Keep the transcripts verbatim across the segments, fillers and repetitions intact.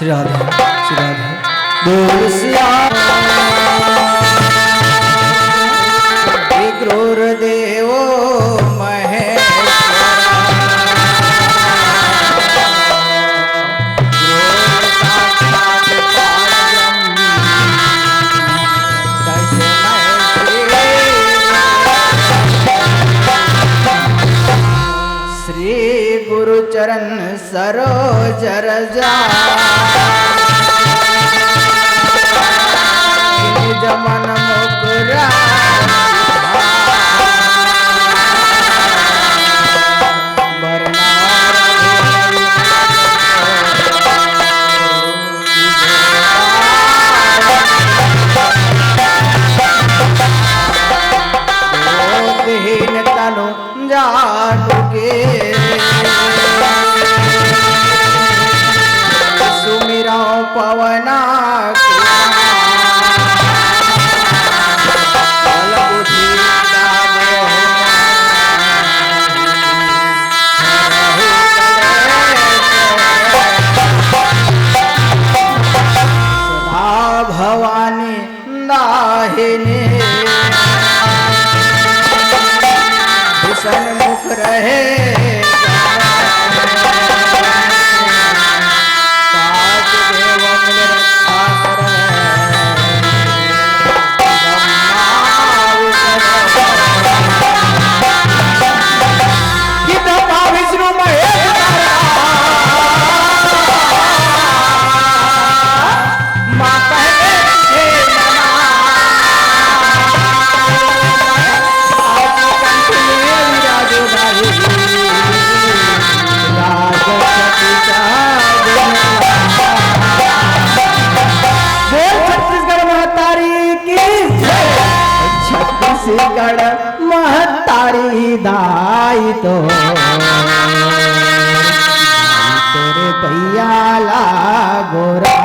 राधे, श्री राधे। बोल सिया। हे क्रूर देवो महेश्वरा। क्रूर साक्षात परब्रह्म। तस्मै श्री श्री गुरु चरण सरोज रज। निज मन मुकुर। दीन तनु जानु के। सुमिरौ पवन कुमार। बल बुद्धि विद्या मोहि हरहु कलेश। सदा भवानी दाहिनी। भीषण मुख रहे। पाप देव मिल रक्षा करे। कि ब्रह्मा विष्णु महेश। माँ पहले तुझे नमः। आज कंठ में विराजो भाई। राज सती का गुण। बोल छत्तीसगढ़ महतारी की जय। छत्तीसगढ़ महतारी दाई तो तोरे भैया ला गोरा।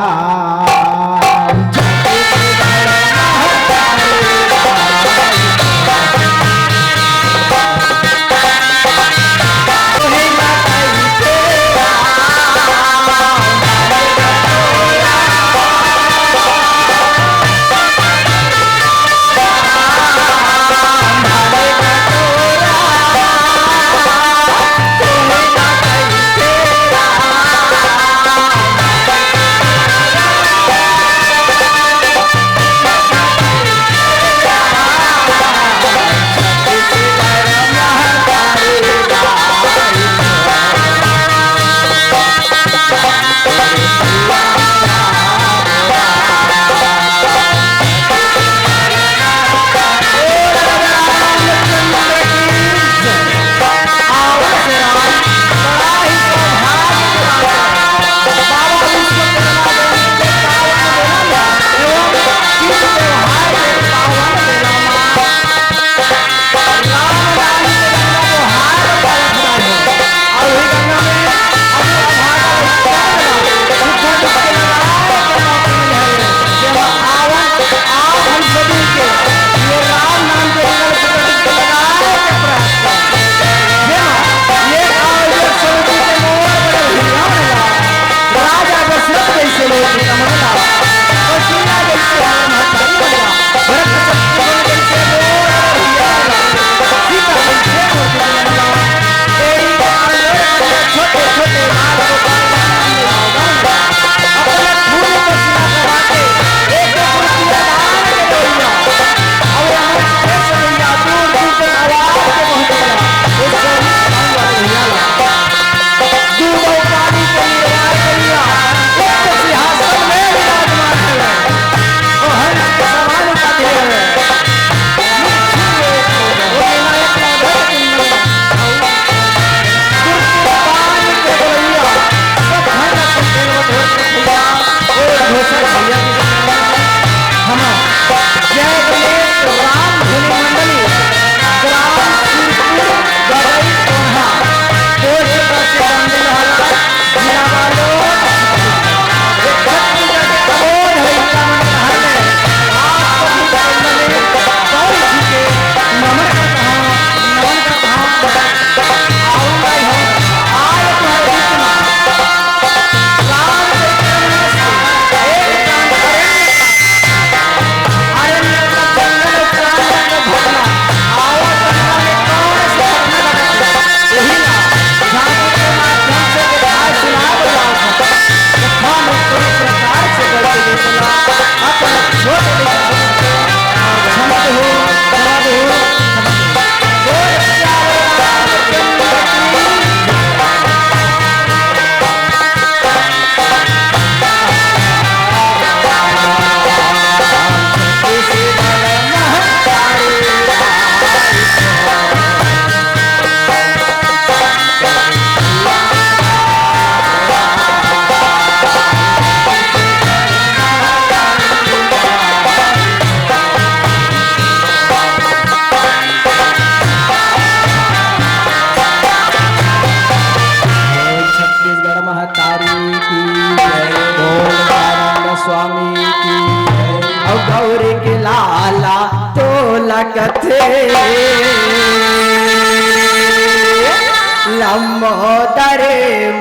लंबोदर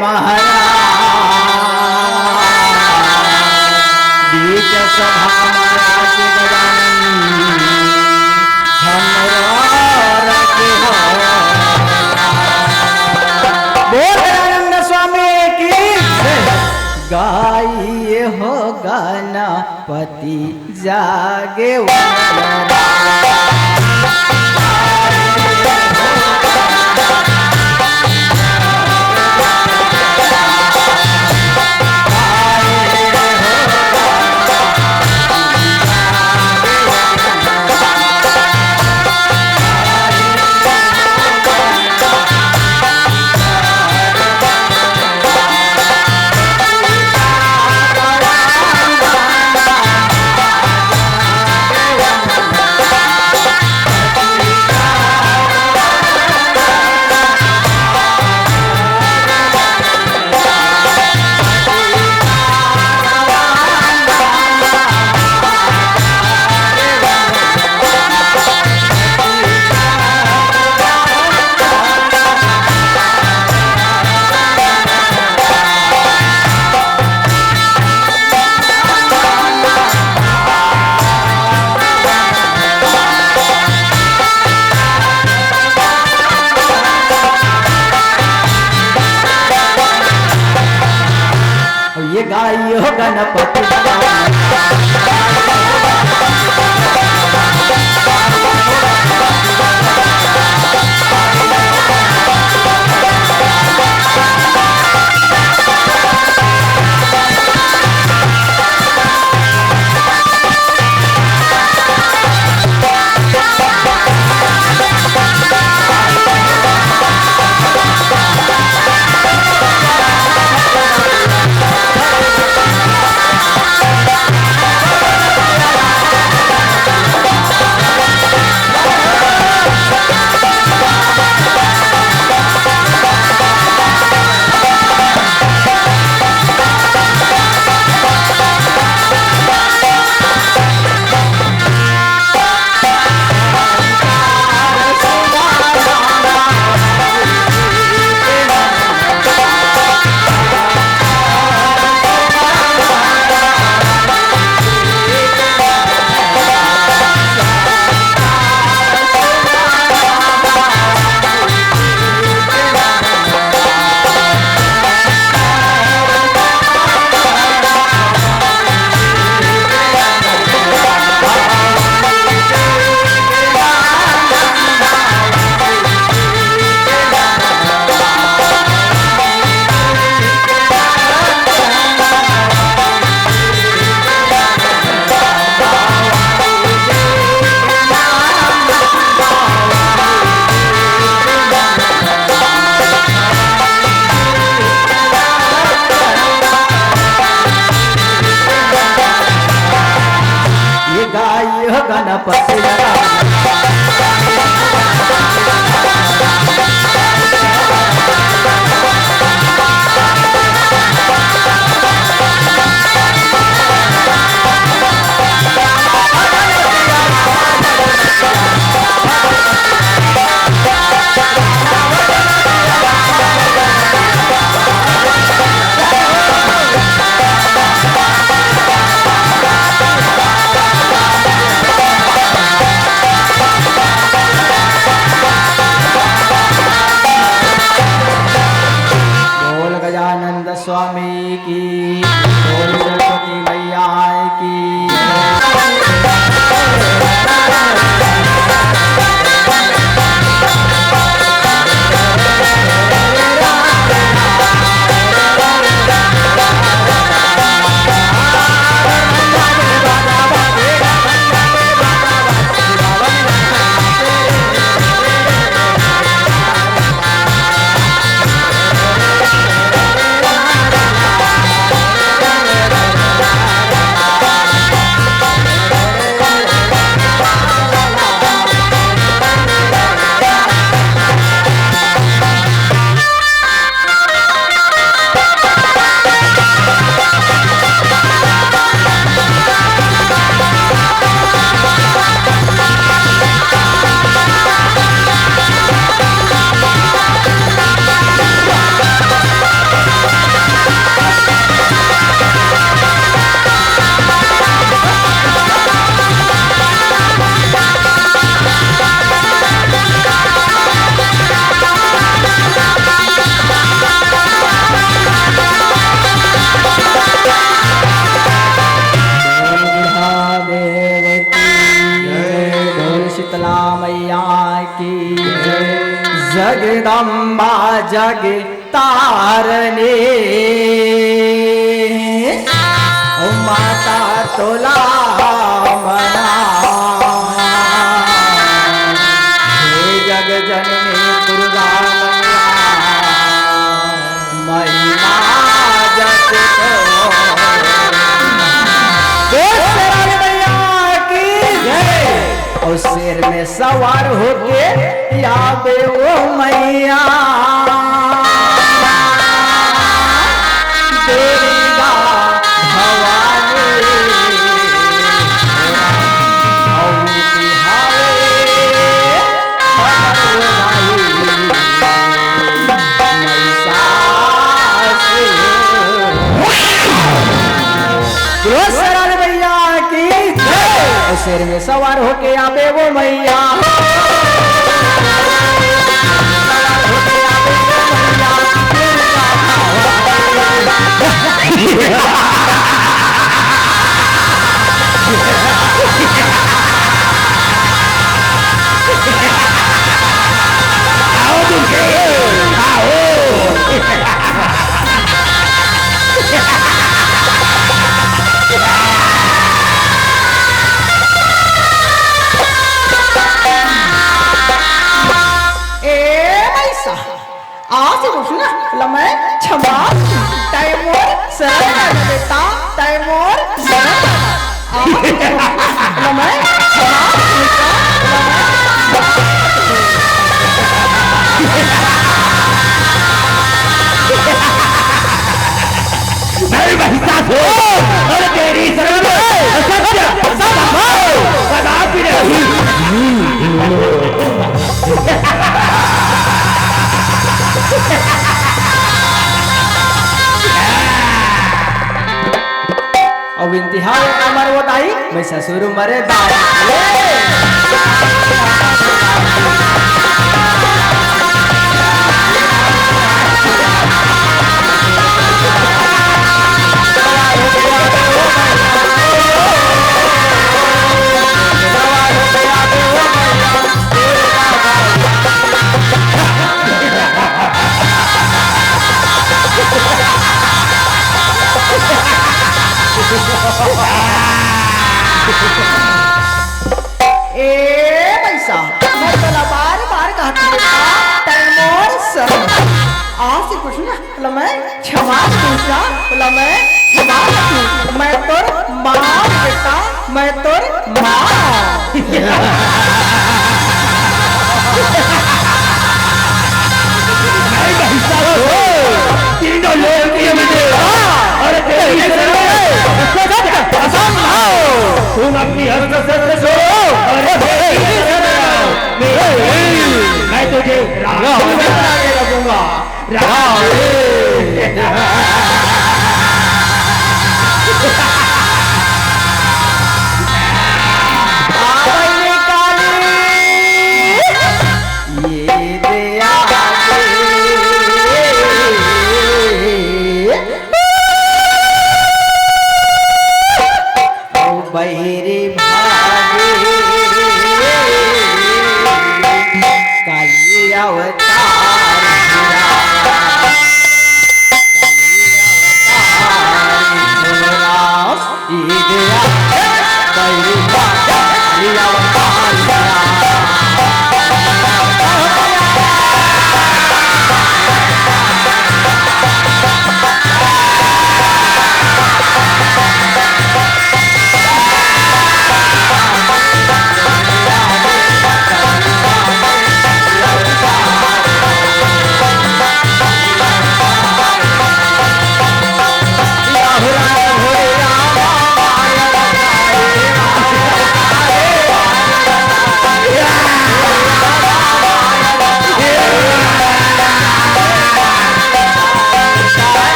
महाराज बीच सभा में राखे गजानन हमरो रखे हो। बोल गजानंद स्वामी की जय। गाइए हो गणपति जागे वाला। ये गाइयो गणपति बप्पा। ये गाइयो गणपति बप्पा। बोल गजानंद स्वामी की, बोल सरस्वती मैया की। जग तारने, ओ माता तोला मना। हे जग जननी दुर्गा मैया, महिमा जग तो। बोल शेरावाली मैया की जय। और शेर में सवार होके आबे ओ मैया, दुर्गा भवानी, और तिहारे हमर भाई महिषासुर। बोलो शेरावाली मैया की जय। और शेर में सवार होके आबे वो मैया। आओ तुम, आओ। ए महिषा, आसे कुछ ना, लमय क्षमा, तय मोर शरण बेटा, तय मोर शरण। नहीं महिषासुर, अरे तेरी शरण में सत्य, असंभव, कदापि नहीं। अब विनती हाय अमर वो दाई, महिषासुर मरे दाई। ए महिषा, मैं तोला बार बार कहत हूँ बेटा, तय मोर शरण। आज से कुछ ना, बोला मैं क्षमा पूछा, बोला मैं क्षमा पूछा, मैं तोर माँ बेटा, मैं तोर माँ। नहीं महिषासुर, तीनों लोक के विजेता, अरे तेरी शरण में सत्य असंभव। तुम अपनी हस्त शस्त्र छोड़ो, अरे तेरी शरण में आओ। मैं, मैं तुझे रावण बना के रखूंगा। रावण। आ गई काली। ये दया दे। ओ बैरी भागे। काली अवतार हुआ। काली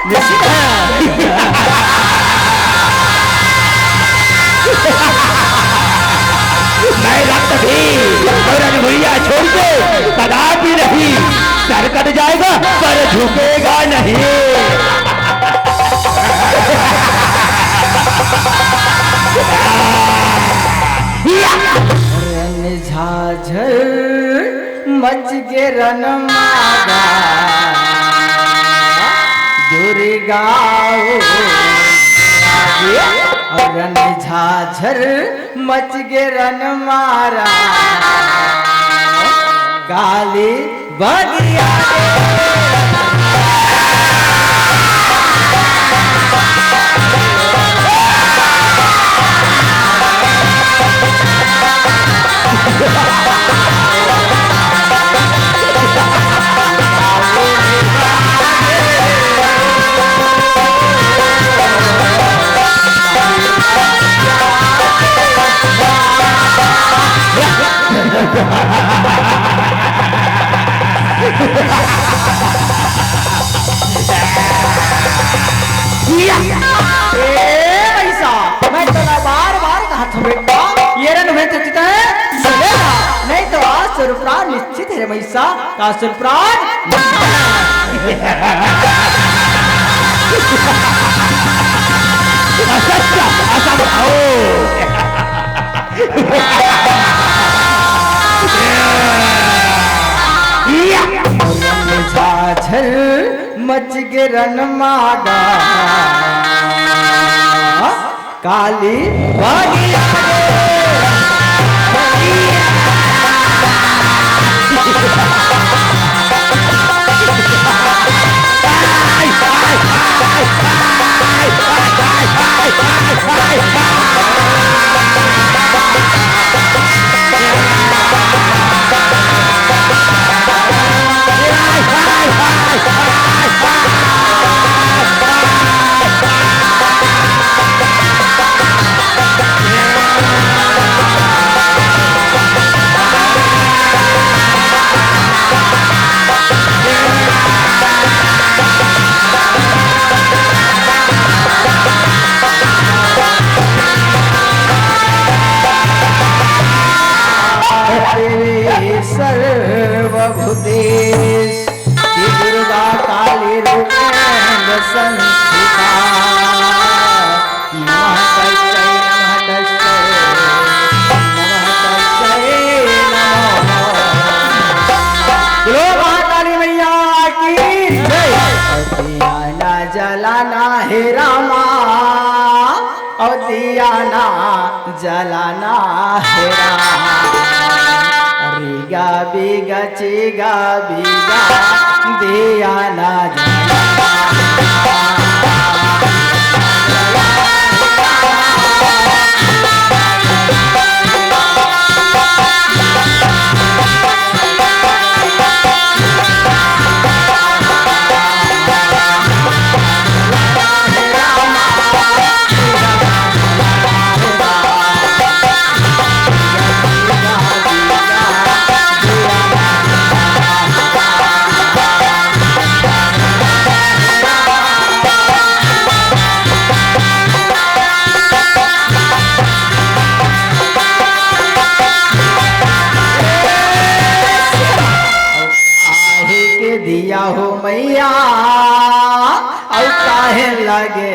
निश्चित है। मैं रक्त भी और अनगुरिया छोड़ के कदापि नहीं। सर कट जाएगा पर झुकेगा नहीं। रन झाझर मच गे रन मागा, दुर्गा ओ। और रन झाझर मच गे रन मारा, काली बगिया। ए भैसा, मैं तोला बार बार कहत हूँ बेटा, ये रन में तो चिता है, सुने ना, नहीं तो आज सुरप्राण निश्चित है भैसा, का सुरप्राण? झाझर मच गे रन मागा, काली बगिया। सर्वभूतेषु कि दुर्गा काली रूपेण संस्थिता। नमः तस्मै, नमः तस्मै, नमः तस्मै नमः। बोलो महाकाली मैया की जय। दिया ना जलाना हे रामा, और दिया ना जलाना हे राम। रिगा बिगा चिगा बिगा दिया ना जलाना। काहे के दिया हो मैया, अउ काहे लगे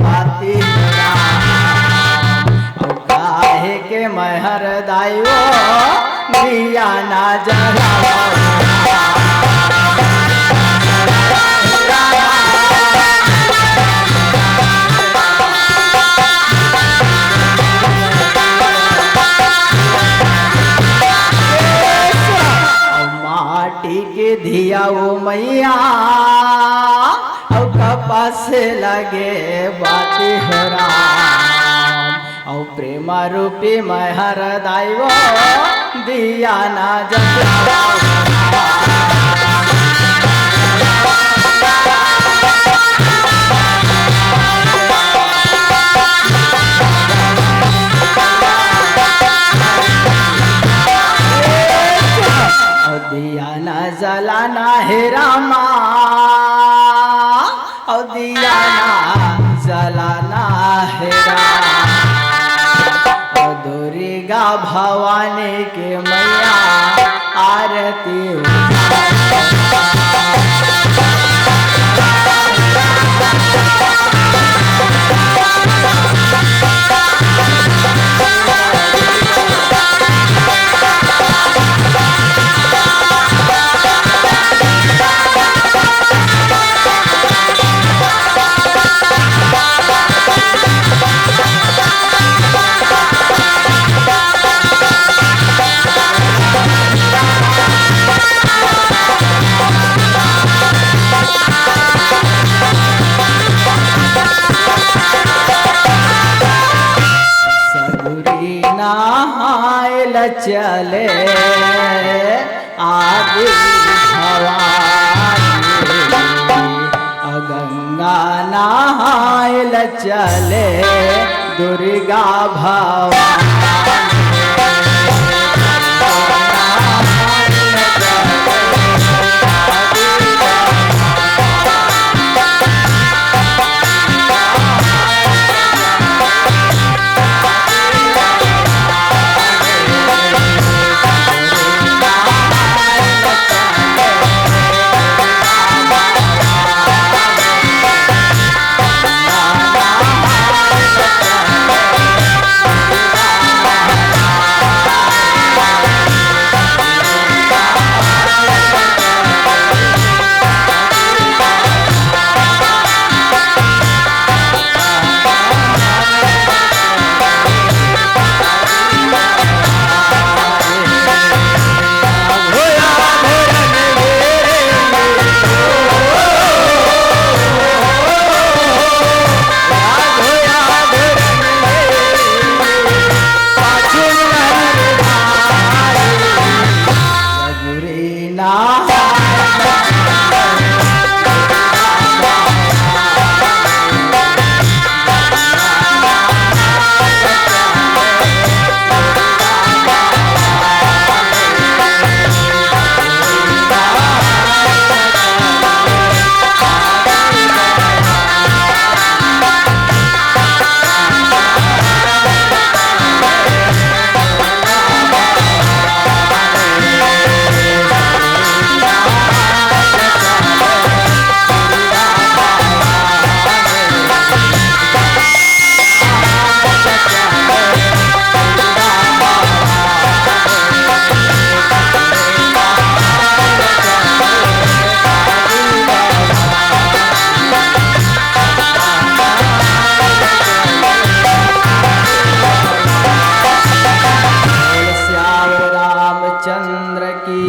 बाती हो राम, अउ काहे के मैहर दाई वो दिया ना जलावा। माटी के धिया ओ मैया, अउ कपास लगे बाती हो राम, अउ प्रेम रूपी मैहर दाई वो दिया ना जलावा। अउ दिया ना जलाना हे रामा, अउ दिया भवानी के मैया आरती उतार। सगुरी नहाय ल चले आदि भवानी, गंगा नहाय ल चले दुर्गा भवानी। श्याम रामचंद्र की।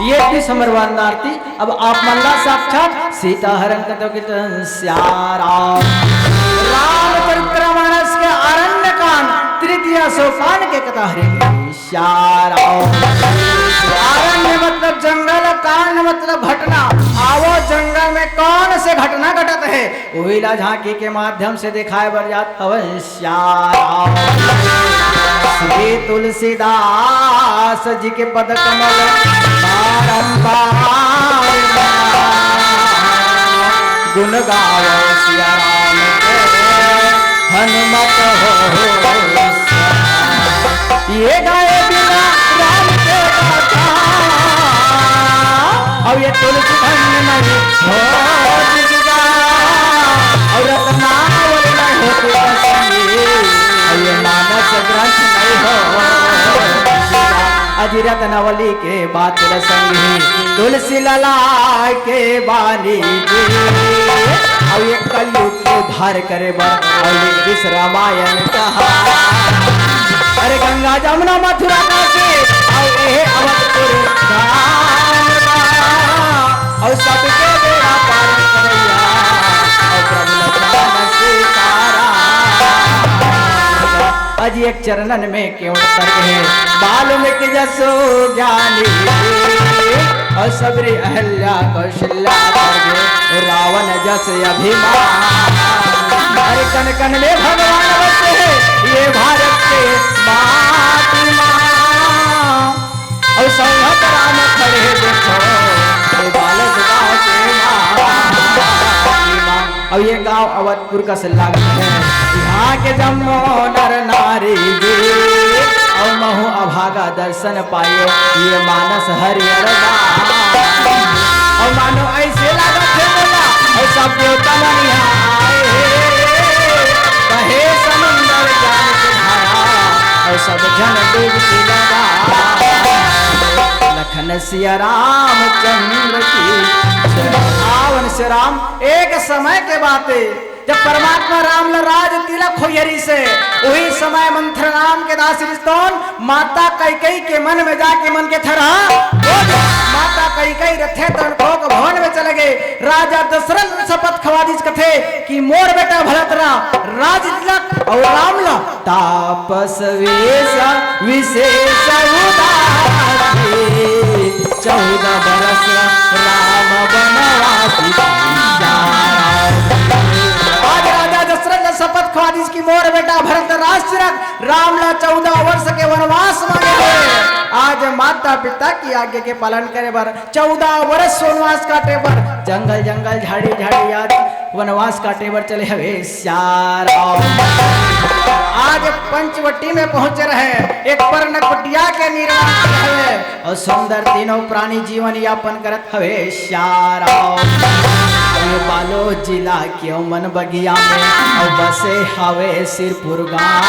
ये दिसंबर वंदनार्थी। अब आप मन ला साक्षात सीता हरण कथो कीर्तन श्याम रामचरित्र मानस के अरण्य कांड तृतीय सोपान के कथा हरे। श्याम राम। अरण्य मतलब जंगल, कांड मतलब घटना। आवो जंगल में कौन से घटना घटत हे, उही ला झांकी के माध्यम से दिखाए बर जात हवन। श्याम। श्री तुलसीदास जी के पद कमल बारंबार गुण गावो सिया राम के, हनुमत हो। ये गाए बिना राम के गाथा, अब ये तुलसी धन्य नहीं हो जिसका, और रत्नावली नहीं होती संगी, और ये मानस ग्रंथ नहीं हो जिसका। अजी रत्नावली के बात संगी, तुलसी लला के बानी जी, अब ये कलयुग के उद्धार करे बर अउ लिख दिस रामायण कहा। अरे गंगा जमुना मथुरा काशी अउ एहे अवधपुर धाम मा, अउ सबके बेड़ा पार करइया, अउ प्रभु लक्ष्मण सीताराम। अजी एक चरणन में केवट कर गे, वाल्मीकि जसो ज्ञानी जी, अउ सबरी अहल्या कौशल्या कर गे, रावण जस अभिमान। अरे कन कन में भगवान बसे हे, ये भारत के माटी मा, अउ संघत राम खड़े देखो, ये बालक गाँव के माटी मा। अउ ये गाँव अवध पुर कस लागत हे। इहाँ के जम्मो नर नारी जी, दर्शन पायो ये मानस हरियर बास। अउ मानो अइसे लागत हे मोला, अउ सब देवता मन इहाँ आए हे। बहे समुंदर ज्ञान के धारा, अउ सब झन डुबकी लगा। लखन सिया रामचंद्र की जय। आवन से राम, एक समय के बात हे, जब परमात्मा राम ल राज तिलक होय रिहिसे, उही समय मंथरा नाम के दासी रिहिस तौन माता कैकेयी के मन में जाके मन के थरहा बोल। माता कैकेयी रथे तौन कोख भवन में चले गे। राजा दशरथ शपथ खवा दिस कथे कि मोर बेटा भरत ला राज तिलक अउ राम ला तापस वेश विशेष उदार। चौदह बरस राम बनवासी। आज राजा दशरथ ला शपथ खवा दिस कि मोर बेटा भरत राज तिलक, राम ला चौदह वर्ष के वनवास मांगे हे। आज माता पिता की आज्ञा के पालन करे बर चौदह वर्ष वनवास काटे बर जंगल जंगल झाड़ी झाड़ी आज वनवास काटे बर चले हवे सियाराम। आज पंचवटी में पहुंचे रहे, एक पर्न कुटिया के निर्माण करे हवे अउ सुंदर तीनों प्राणी जीवन यापन करत हवे सियाराम। ये बालोद जिला के मन बगिया में अउ बसे हवे सिरपुर गाँव।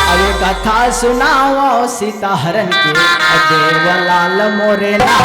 अउ ये कथा सुनावव सीता हरण के, अउ देवलाल मोरे नाम।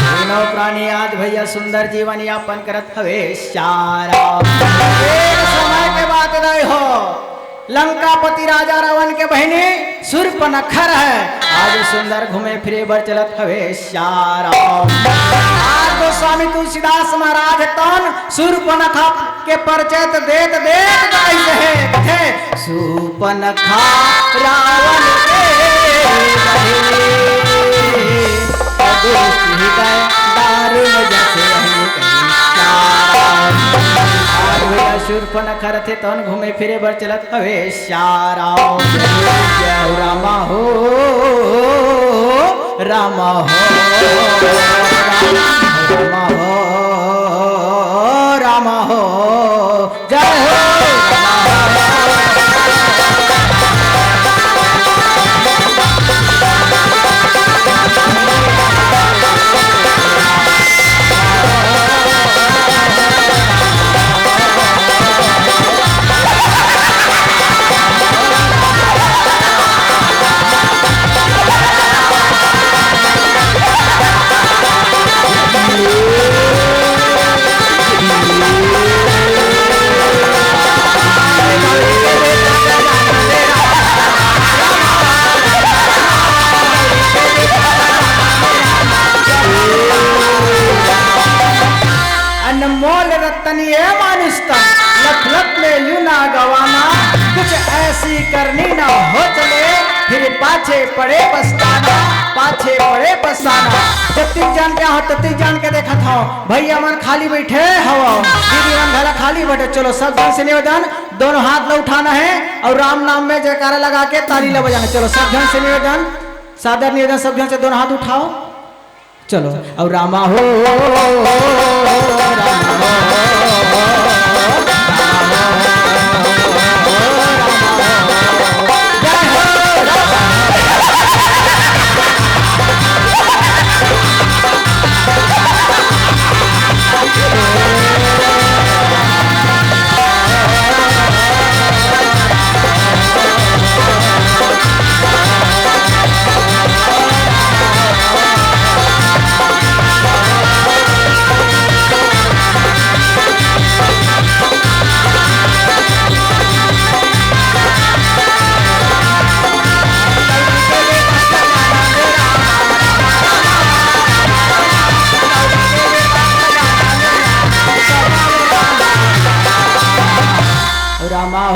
तीनों प्राणी आज भैया सुंदर जीवन यापन करत हवे सियाराम। एक समय के बात नहीं हो, लंकापति राजा रावण के बहिनी शूर्पनखा हे, आज सुंदर घूमे फिरे बर चलत हवे सियाराम। आज गोस्वामी तुलसीदास महाराज तन शूर्पनखा के परिचय त देत देत गाइस हे, कथे, "शूर्पनखा रावण के बहिनी, अदृष्ट हृदय दारुण जस रही सियाराम।" आज भैया शूर्पनखा रथे तन घूमे फिरे बर चलत हवे सियाराम। जय हो रामा हो, रामा हो, रामा हो, रामा हो। जय हो। अनमोल रतन ये मानुष तन, लख लख में यूं ना गवाना, कुछ ऐसी करनी ना हो चले, फिर पाछे पड़े पछताना, पाछे पड़े पछताना। जतिक जान के हो, ततिक जान के देखत हो, भैया मन खाली बैठे हवव, दीदी मन घला खाली बैठे। चलो सब झन से निवेदन, दोनों हाथ ला उठाना हे अउ राम नाम में जयकारा लगा के ताली ला बजाना। चलो सब झन से निवेदन, सादर निवेदन, सब झन से दोनों हाथ उठाव। चलो, अउ रामा हो, रामा हो, रामा हो, रामा हो, जय हो रामा। आज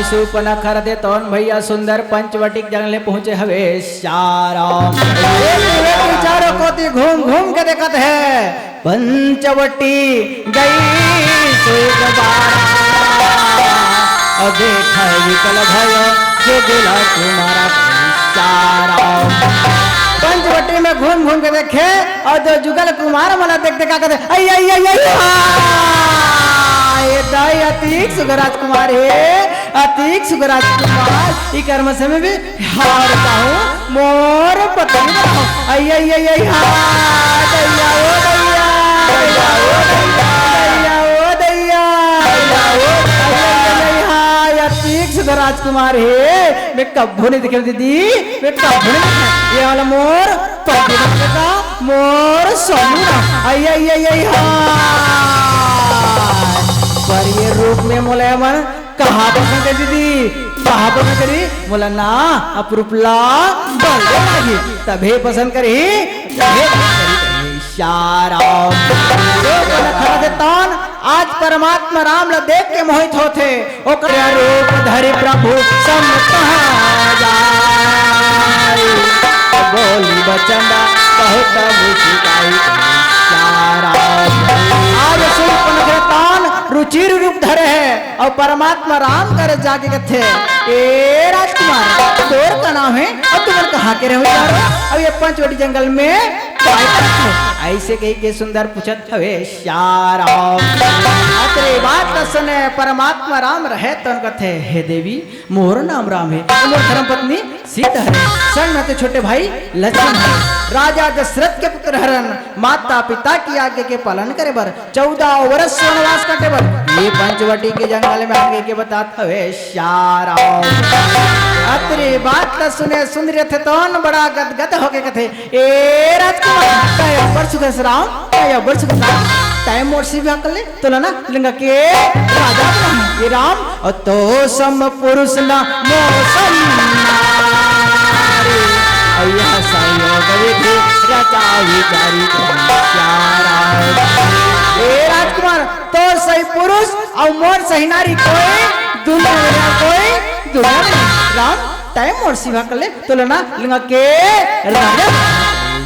सुपनखरा देतौन भैया सुंदर पंचवटी के जंगल ले पहुंचे हवे। चारों, एक, एक चारों कोती घूम घूम के देखत हे। पंचवटी गई सुगबारा, अउ देख विकल भयो जुगल कुमार। चारों, पंचवटी में घूम घूम के देखे अउ जो जुगल कुमार मन ला देख देख का कहथे, "अई, अई, अई, अई, हा! ये दाई अतिक सुघर राजकुमार हे, अतिक सुघर राजकुमार, इकर मन से मैं भी हार पाहूं, मोर पत्नी बनाहूं।" अई, अई, अई, अई, हा! दैया, ओ दैया, दैया, ओ दैया, दैया, ओ दैया, दैया, ओ दैया, अई, अई, अई, अई, हा! अतिक सुघर राजकुमार हे, मैं कभू नहीं देखे दीदी, मैं कभू नहीं देखे। ये वाला मोर पति ना बेटा, मोर सोनू ना। अई, अई, अई, अई, हा। पर ये रूप में मोला मन कहाँ पसंद कर दीदी, कहाँ पसंद करी? मोला ना अपरूप ला बल लागी, तभे पसंद करी, तभे पसंद करी। इशारा। जो मन खड़ा से तान आज परमात्मा राम ला देख के मोहित होथे। ओकर रूप धरि प्रभु सम कहा जाय। बोली बचन बहुत मुस्काई प्यारा। आज सुन पनघरतान रुचिर रूप धरे हे अउ परमात्मा राम कर जाके कथे, "ए राजकुमार, तोर का नाम हे अउ तुमन कहाँ के रहे हो यारो? अउ ये पंचवटी जंगल में काय करत हो?" ऐसे कही के सुंदर पूछत हवे। श्याम। अतरे बात ल सुने परमात्मा राम रहे तौन कथे, "हे देवी, मोर नाम राम हे, मोर धर्म पत्नी सीता हरे, संग में तो छोटे भाई लक्ष्मण हरे। राजा दशरथ के पुत्र हरन, माता पिता की आज्ञा के पालन करे बर चौदह वर्ष वनवास काटे बर ये पंचवटी के जंगल में आगे के बतात हवे।" श्याम। अतरे बात ल सुने सुंदरी रथे तौन बड़ा गदगद होके कथे, "ए राजकुमार, तय अब्बड़ सुघर हस राम, तय अब्बड़ सुघर हस राम, तय मोर से विवाह कर ले, तोला ना लंका के राजा बनाहूं।" ए राम, अउ तो सम पुरुष ना मो सम नारी, अउ यह संयोग विधि रचा विचारी प्यारा। ए राजकुमार, तोर सही पुरुष अउ मोर सही नारी कोई दुनिया में नहीं, कोई दुनिया में नहीं। राम, तय मोर से विवाह कर ले, तोला ना लंका के राजा।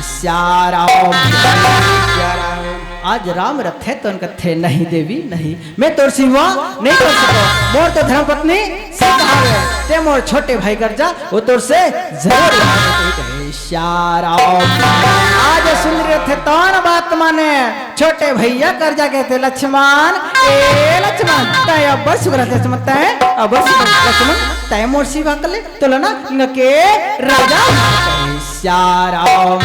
सिया राम, सिया राम। आज राम रथे तौन कथे, "नहीं देवी, नहीं, मैं तोर से विवाह नहीं कर सकंव। मोर तो धर्म पत्नी सीता हवे, तय मोर छोटे भाई कर जा, वो तोर से जरूर विवाह करही।" सिया राम। आज सुंदरी रथे तौन बात माने, छोटे भैया कर जा कथे, "लक्ष्मण, ए लक्ष्मण, तय अब्बड़ सुघर हस लक्ष्मण, तय अब्बड़ सुघर हस लक्ष्मण, तय मोर से विवाह कर ले, तोला ना लंका के राजा।" सिया राम।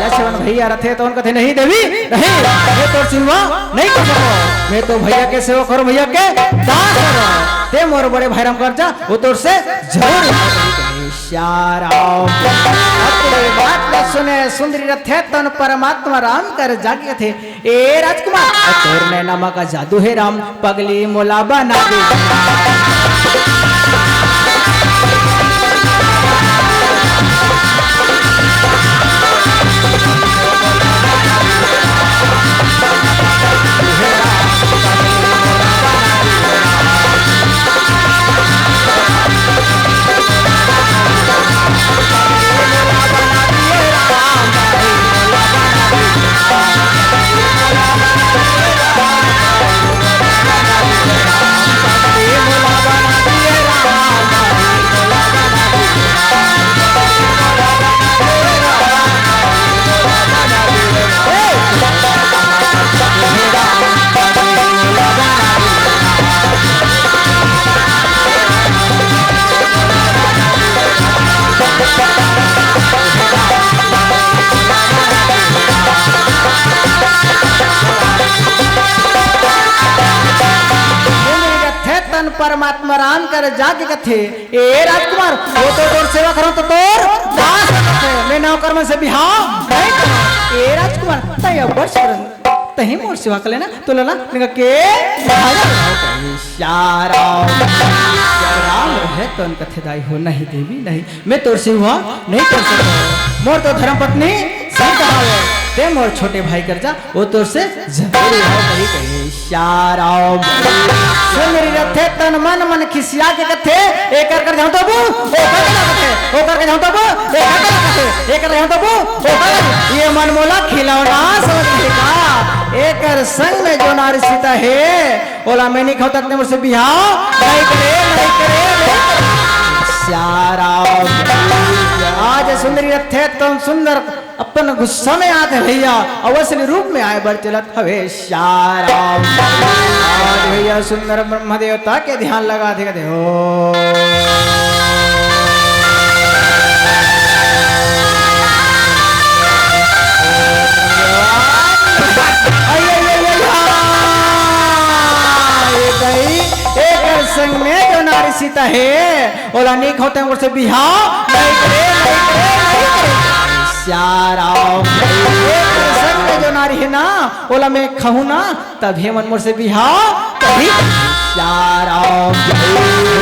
लक्ष्मण भैया रथे तौन कथे, "नहीं देवी, नहीं, मैं तोर से विवाह नहीं कर सकंव। मैं तो भैया के सेवक हरंव, भैया के दास हरंव। तय मोर बड़े भाई राम कर जा, वो तोर से जरूर विवाह करही।" सिया राम। अतरे बात ल सुने सुंदरी रथे तौन परमात्मा राम कर जाके कथे, "ए राजकुमार, तोर नैना म का जादू हे राम, पगली मोला बना दे।" राम कर जाके कथे, "ए राजकुमार, वो तो तोर सेवा करहूं तो तोर दास हो कथे, मैं नौकर मन से बिहाव नहीं करहूं। ए राजकुमार, तैं अब्बड़ सुग्घर, तहीं मोर सेवा कर लेना, तो लला निका के भागा।" इशारा। राम रहे तो उनका थे दाई हो, "नहीं देवी, नहीं, मैं तोर सेवा नहीं कर सकता। मोर तो धर्म पत्नी सीता हवे, तैं मोर छोटे भाई कर जा।" वो तोर से जरूर हो कही कही इशारा। सुंदरी रथे तन मन, मन खिसिया के कथे, "एकर कर जाऊं तो बू, ओकर कर कथे, ओकर कर जाऊं तो बू, एकर कर कथे, एकर कर जाऊं तो बू, ओकर कर।" ये मन मोला खिलौना समझ के का? एकर संग में जो नारी सीता हे, ओला मैं नहीं खाऊं तक ने मोर से बिहाव नहीं करे, नहीं करे, नहीं करे। इशारा। आज सुंदरी रथे तन सुंदर अपन गुस्सा में आत हे भैया, अउ असली रूप में आए बर चलत हवे। इशारा। आज भैया सुंदर ब्रह्म देवता के ध्यान लगा दे, दे हो। अय, अय, अय, अय, हाँ। ये गई, एकर संग में जो नारी सीता हे, ओला नी खाऊं तक मोर से बिहाव नहीं करे, नहीं करे, नहीं करे। इशारा। एकर संग में जो नारी हे ना, ओला मैं खाहूं ना, तभे मन मोर से बिहाव करही। इशारा।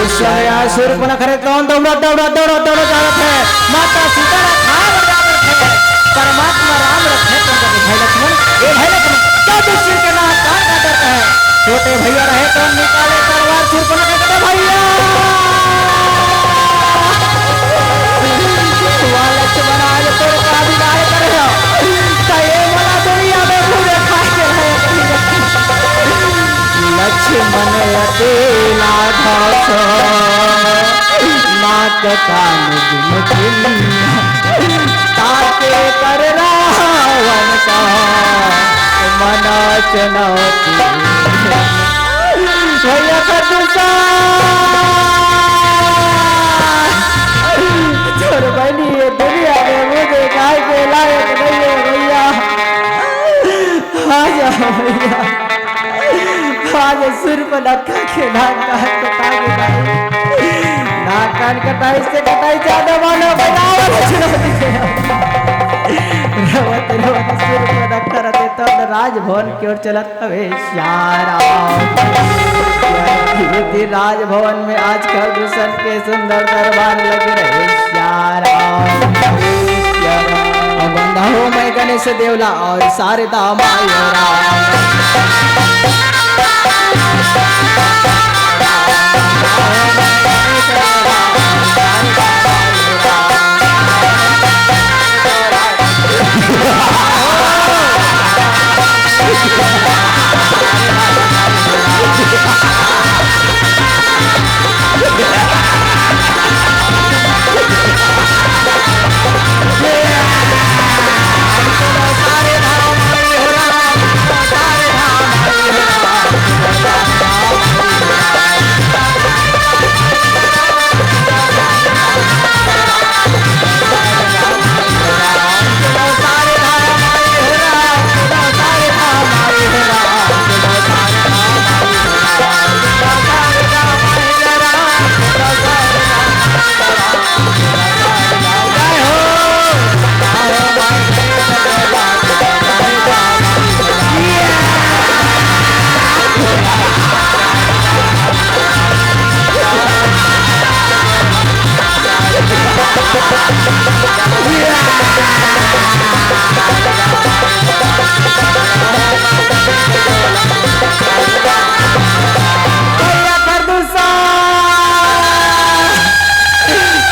उस समय आज सूर्पनखा रथे तन दौड़त, दौड़त, दौड़त, दौड़त जावत हे। माता सीता ला खाए बर जावत हे। परमात्मा राम रथे तन कथे, "भाई लक्ष्मण, ए भाई लक्ष्मण, का दुष्ट के ना कान का डर है?" छोटे भैया रहे तन निकाले तलवार, सूर्पनखा कथे, "भैया, वाह लक्ष्मण, आज तोर का बिगाड़ करे हो? त ए मोला दुनिया में मुंह देखाए के रहे।" लक्ष्मण अकेला धस, नाक कान बिन चिन्ह, ताके कर रावण का मन चुनौती। भैया खरदूसा, छोड़ बहिनी, ये दुनिया में मुंह देखाए के लायक नहीं है भैया। आ जाओ भैया, आज सूर्पनखा के नाक कान कटा के भाई, नाक कान कटाई से कटाई ज्यादा मानो बनावल चुनौती के। रवत रवत सूर्पनखा रथे तन राजभवन की ओर चलत हवे। इशारा। राजभवन में आज खरदूसन के सुंदर दरबार लगे रहे। इशारा। अब बंदा हो मैं गणेश देवला और शारदा माई राम। भैया प्रदूषण।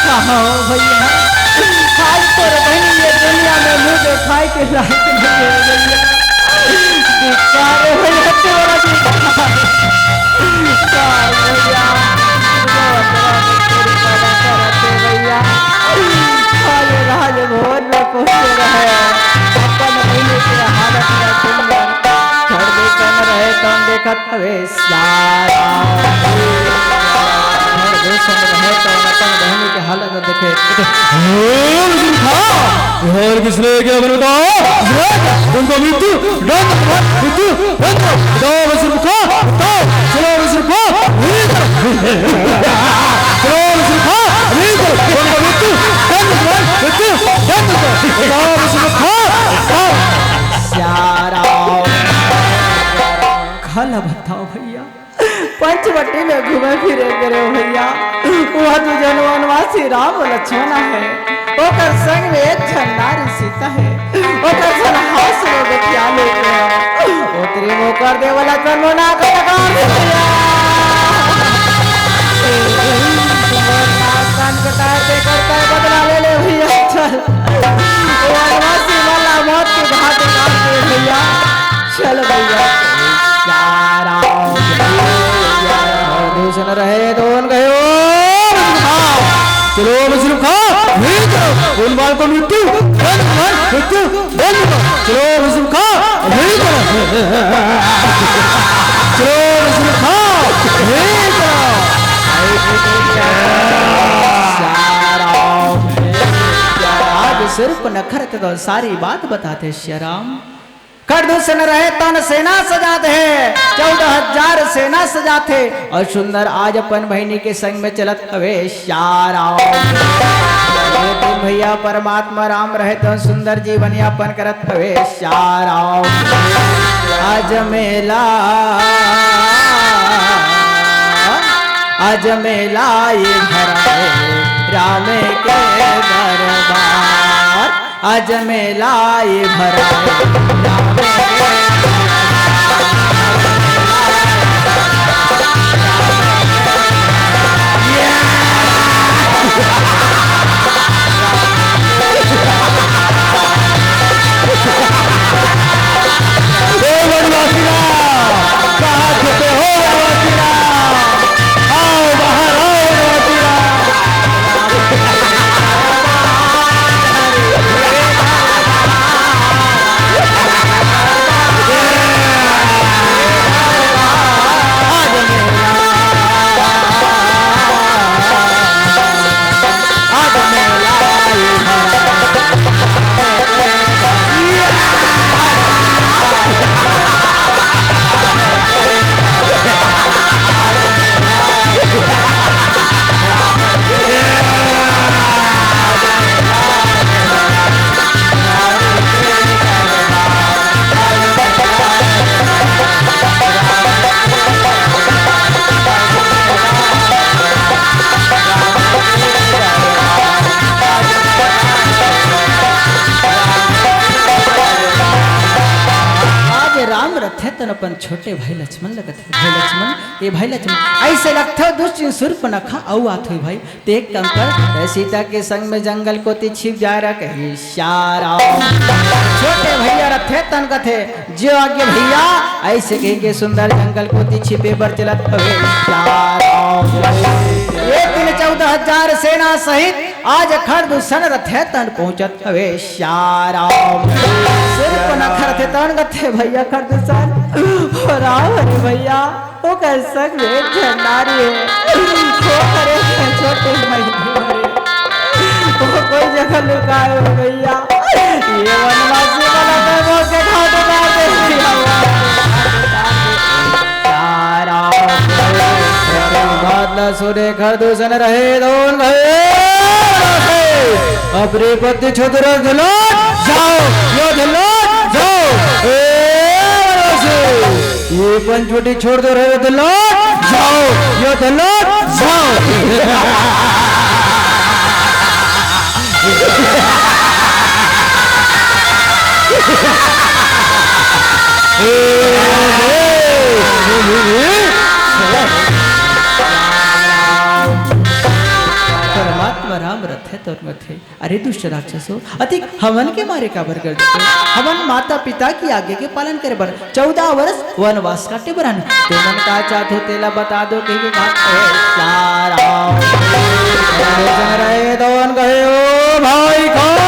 कहो भैया, आज तोर बहिनी ये दुनिया में मुंह देखाए के लायक नहीं है भैया। धिक्कार है भैया, तोरा धिक्कार। का भैया, बहुत बड़ा तेरी पैदा करते भैया। आज राजभवन में पहुंचे रहे, अपन बहिनी के हालत में सुंदर छोड़ दे, कौन रहे, कौन देखत हवे। सारा घर में सब रहे तो अपन बहिनी के हालत देखे। हे विष्णु खा, हे विष्णु के अपन बताओ, उनको मृत्यु दंड, मृत्यु दंड, बताओ विष्णु खा, बताओ, चलो विष्णु खा। चलो, विष्णु खा, अभी चलो, बोल, बोल, मृत्यु, बंद कर, मृत्यु, बंद कर, चलो, विष्णु खा, खा। सियाराम। खा ला बताओ भैया, पंचवटी में घूमे फिरे करे हो भैया, वह दू जन वनवासी राम लक्ष्मण हे, ओकर संग में एक झन नारी सीता हे। ओकर सन हास में गोठिया लेके ओतरी मोकर देवला जन्मना का लगा दे भैया। कान कटार दे करता है, बदला ले ले भैया, चल। वनवासी वाला मौत की घाट उतार दे भैया, चल भैया। सियाराम। दूषण रहे दोन गयो। चलो, विष्णु खा, नहीं करो। उन बाल को मृत्यु, बंद कर, मृत्यु, बंद कर। चलो, विष्णु खा, नहीं करो। चलो, विष्णु खा, नहीं करो। आज सिर्फ नखरत तो सारी बात बताते श्री राम। खरदूषण रहे तन सेना सजात हे, चौदह हजार सेना सजात हे, अउ सुंदर आज अपन बहिनी के संग में चलत हवे सियाराम। ये दिन भैया परमात्मा राम रहे तो सुंदर जीवन यापन करत हवे सियाराम। आज मेला, आज मेला ये घर में राम के दरबार। आज मेला ये भरा हे वनवासी राम, कहाँ छुपे हो वनवासी राम? आओ बाहर, आओ वनवासी राम। आज राम रथे तन अपन छोटे भाई लक्ष्मण लगत हे। भाई लक्ष्मण, ए भाई लक्ष्मण, अइसे लगथे दुष्ट शूर्पणखा अउ आत होही भाई। ते एक काम कर, ए सीता के संग में जंगल कोती छिप जाय रह कही सियाराम। छोटे भैया रथे तन कथे, जो आज्ञा भैया, अइसे कहिके सुंदर जंगल कोती छिपे बर चलत हवे सियाराम। ये दिन चौदह हजार सेना सहित आज खरदूषण रथे तन पहुंचत हवे सियाराम। सिर्फ नखरथे तन कथे भैया खरदूषण, हो राम रे भैया। ओकर संग में एक झन नारी हे। ओ करे के छोटे महीने मरे। ओ कोई जगह लुकाए हो भैया। ये वनवासी वाला मैं मौत के घाट उतार दे भैया। सारा बात न सुने खरदूषण रहे दोन भय। अपनी पत्नी छोड़ दो, लौट जाओ, लौट जाओ। ए, ये पंचवटी छोड़ दो रे, तो लौट जाओ, यो तो लौट जाओ। परमात्मा राम रथे तोर मथे। अरे दुष्ट राक्षसो, अतिक हमन के मारे काबर कर देते? हमन माता पिता की आज्ञा के पालन करे बर चौदह वर्ष वनवास काटे बर आन। तुमन का चाहत हो तेला बता दो, कहिके बात कहे सारा। जन रहे दवन कहे, "ओ भाई खान,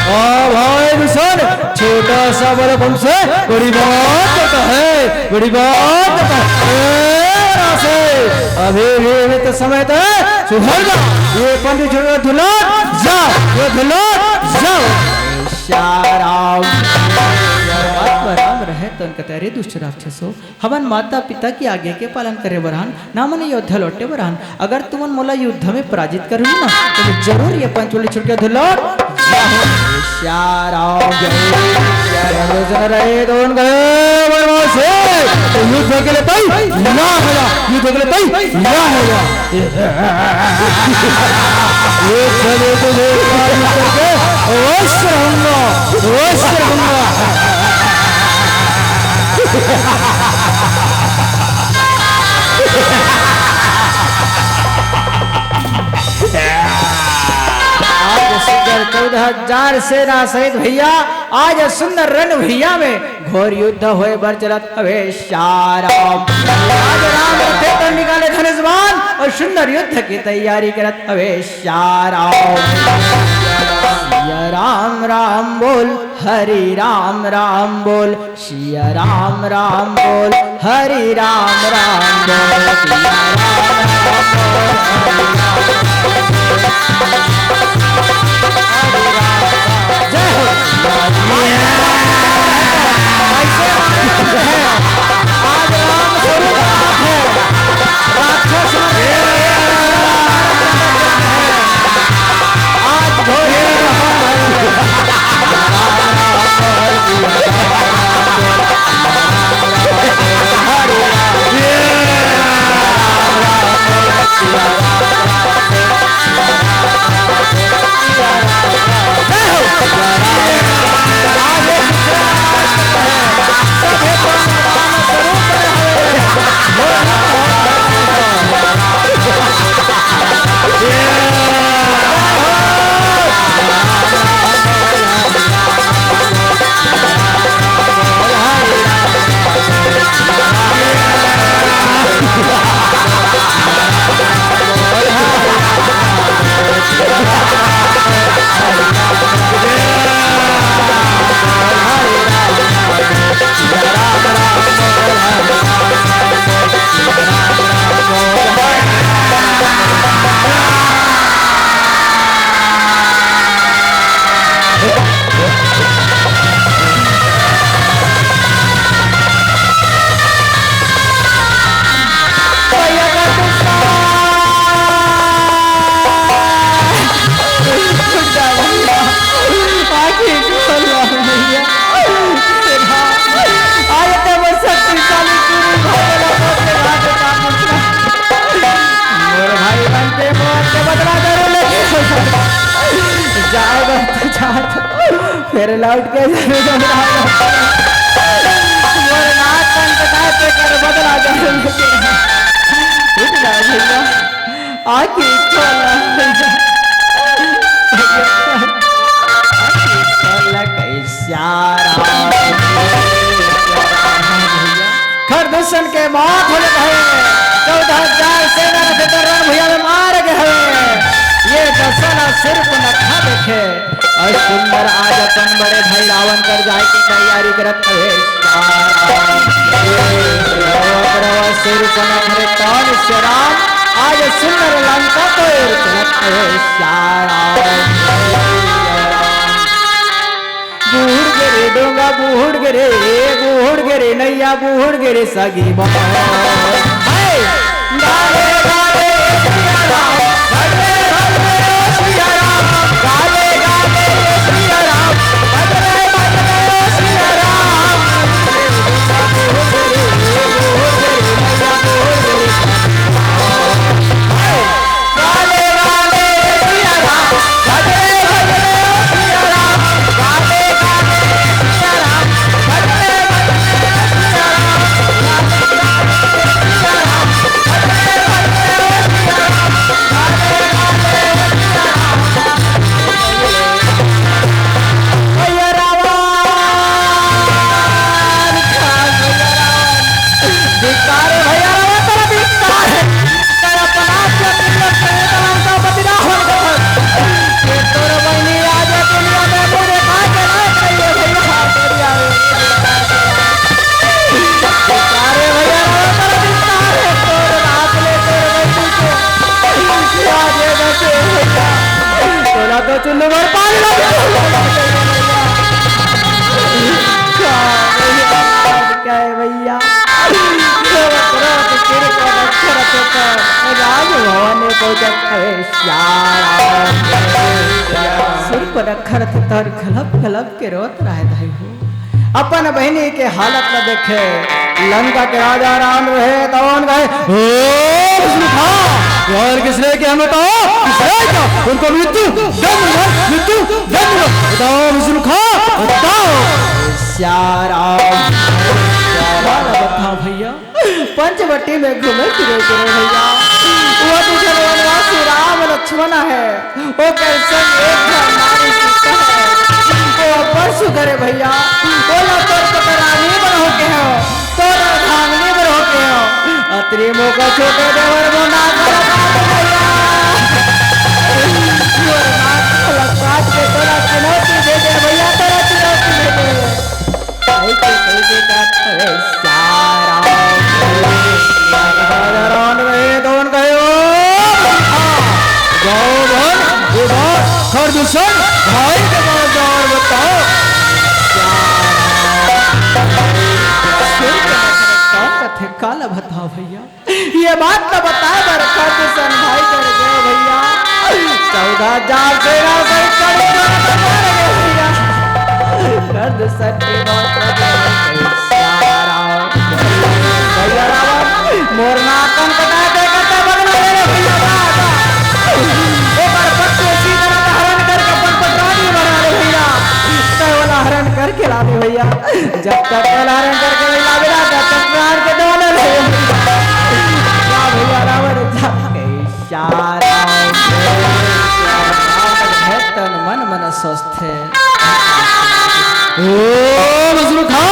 ओ भाई दुष्ट, छोटा सा बड़ा हमसे बड़ी बात करता है, बड़ी बात करता है।" ए, रासे, अभी भी, अभी तो समय तो है, सुधर जा। ये पंडित जो है, धुला जा, ये धुला जा। श्याम राम। हे तो उनका तैयारी दुष्ट राक्षसो, हमन माता पिता की आज्ञा के पालन करे बर हन, ना मन अयोध्या लौटे बर हन। अगर तुमन मोला युद्ध में पराजित करहू ना, तो मैं जरूर ये पंचवटी छोड़ के अयोध्या लौट जाहूं। श्याम राम जय। जय जन रहे तो उनका वनवास है। तो युद्ध के लिए तैयार हो जा, युद्ध के लिए तैयार हो जा। ये चले तो देख, युद्ध करके अवश्य रहूंगा, अवश्य रहूंगा। आज सुंदर चौदह हजार सेना सहित भैया, आज सुंदर रण भैया में घोर युद्ध होय बर चलत हवे। श्याम राम। आज राम रथे तो निकाले धनुष बाण और सुंदर युद्ध की तैयारी करत हवे। श्याम राम। सिया राम राम बोल, हरि राम राम बोल, सिया राम राम बोल, हरि राम राम बोल, सिया राम राम बोल, हरि राम राम बोल। जय हो। आज राम स्वरूप है, राक्षस आज घोड़े मोर भाई बनते मौत के बदला जरूर लेके जाए बनते जात। फिर लौट के जरूर आएगा। मोर नाथ संत का तेकर बदला जरूर लेके। उठ जा भैया, आँखी खोला भैया। आँखी खोला कैसा राम। खरदूषण के मौत हो जात हे। चौदह हजार सेना रथे तो रण भुइयां में मार गे हवे। ये दसन सिर्फ नखा देखे। अउ सुंदर आज अपन बड़े भाई रावण कर जाए के तैयारी करत हवे। श्याम राम। ये रवा, रवा सिर पनख रे तन से राम, आज सुंदर लंका तो एर चलत हवे। श्याम राम। बूढ़ गे रे डोंगा, बूढ़ गे रे, बूढ़ गे रे नैया, बूढ़ गे रे सगी बा। हे! गाले गाले सिया राम, भजरे भजरे सिया राम, गाले गाले सिया राम, भजरे भजरे सिया राम। गाले गाले सिया राम, भजरे भजरे सिया राम, गाले गाले सिया राम, भजरे भजरे सिया राम। भैया रावण खान, भैया रावण। धिक्कार हे भैया रावण, तेरा धिक्कार हे। तेरा अपना क्या दुनिया से ये तमाम का बदला हो गया। ये तोर बहनी आज ये दुनिया में मुझे खा के लायक नहीं है भैया, तेरी यार। अरे भैया, तोर धिक्कार हे, तोर बाप ले, तोर बेटी के। आज ये बचे भैया। तोला तो चुल्लू भर पानी लग गया। अरे भैया, रोत रोत सिर पर रखे रखे तो राजभवन में पहुंचत हवे श्याम। सिर पर रखे रखे तो कलप कलप के रोत रहे दाई हो। अपन बहिनी के हालत ल देखे, लंका के राजा रावण रहे, तवन कहे, "ओ विष्णु खा, और किसने क्या बताओ, किसने क्या, उनको मृत्यु दंड मिला, मृत्यु दंड मिला, बताओ विष्णु खा, बताओ।" श्याम। वाला बताओ भैया, पंचवटी में घूमे फिरे गिरे भैया। वो दूसरे वनवासी राम लक्ष्मण है, ओकर संग एक झन नारी सीता है। वो अब्बड़ सुघर है भैया, ओला तोर पकरानी बन होके हो, तोर अर्धांगनी बन होके हो। अतरी मोका छोटे देवर मोना करत भैया। मोर माथ लकाट के तोला चुनौती दे दे भैया, तोला चुनौती दे दे। ऐसे कैसे जात हवे सारा। राजा रावण रहे तो उन कहे, "ओ, जाओ बहन, ये बात खरदूषण भाई के पास जाओ और बताओ।" कौन कथे, काला बताओ भैया। ये बात तो बताए बर खरदूषण भाई कर गए भैया। चौदह हजार सेना सहित कड़ी मार के मार गए भैया। खरदूषण की मौत हो गई। भैया रावण, भैया रावण, मोर नाकन कटा दे करता बदला ले रे भैया बाबा। ओकर पत्नी सीता का हरण करके अपन पटरानी बना ले भैया। तय वाला हरण करके ला दे भैया। जब तक कल्याण करके नहीं लावेला, तब तक प्राण के दान नहीं। जा भैया रावण, जा के इशारा। है तन मन मन स्वस्थ है। ओ विष्णु खा,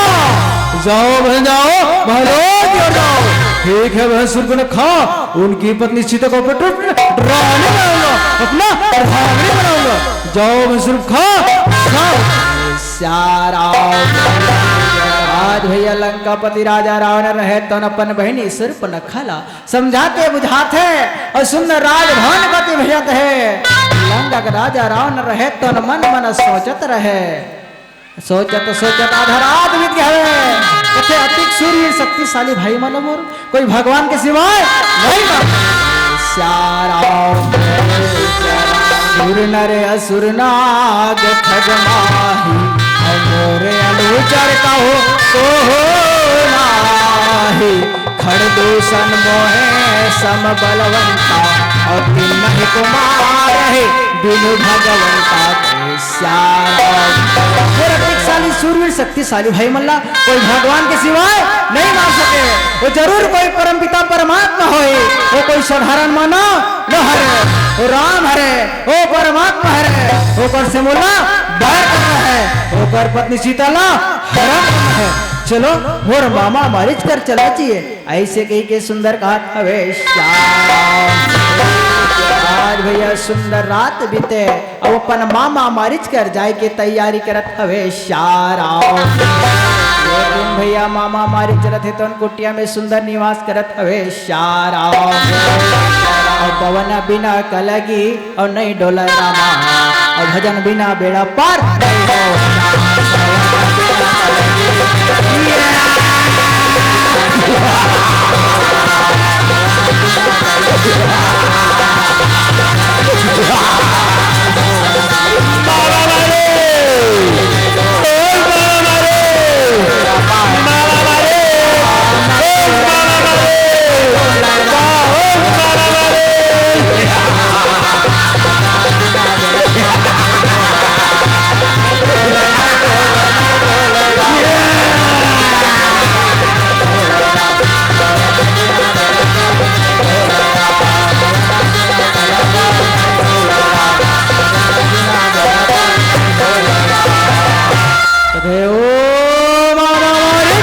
जाओ बहन जाओ, महलों की ओर जाओ। ठीक है बहन सुरगुन खा, उनकी पत्नी सीता को पटरानी बनाऊंगा, अपना अर्धांगिनी बनाऊंगा। जाओ बहन सुरगुन खा, जाओ। सारा आज भैया लंकापति राजा रावण रहे तन अपन बहिनी सिर्फ नखला समझाते बुझाते और सुंदर राजभवन गति भेजत हे। लंका के राजा रावण रहे तन मन मन सोचत रहे। सोचत सोचत आधा रात बीत गए हवे। कथे अतिक सूरवीर शक्तिशाली भाई मन मोर कोई भगवान के सिवाय नहीं बा। सारा सुर नर असुर नाग खग माही, और मोरे अनुचर कहो को हो नाही। खर दूषण मोहे सम बलवंता, और तिन्ह कुमार है बिनु भगवंता के श्याम। हे रतिकशाली सूरवीर शक्तिशाली भाई मन ला, कोई भगवान के सिवाय नहीं मार सके। वो जरूर कोई परमपिता परमात्मा होए, वो कोई साधारण मानव न हरे, वो राम हरे, वो परमात्मा हरे, ओकर से मोला डर करना है, ओकर पत्नी सीता ला हरण करना है। चलो, मोर मामा मारिच कर चलना चाहिए। ऐसे कही के सुंदर कहात हवे श्याम। आज भैया सुंदर रात बीते, अब अपन मामा मारिच कर जाए के तैयारी करत हवे श्याम। ये दिन भैया मामा मारिच रथे तो कुटिया में सुंदर निवास करत हवे श्याम। और पवन बिना कलगी और नहीं डोले रामा, और भजन बिना बेड़ा पार नहीं हो। अरे ओ मामा मारी,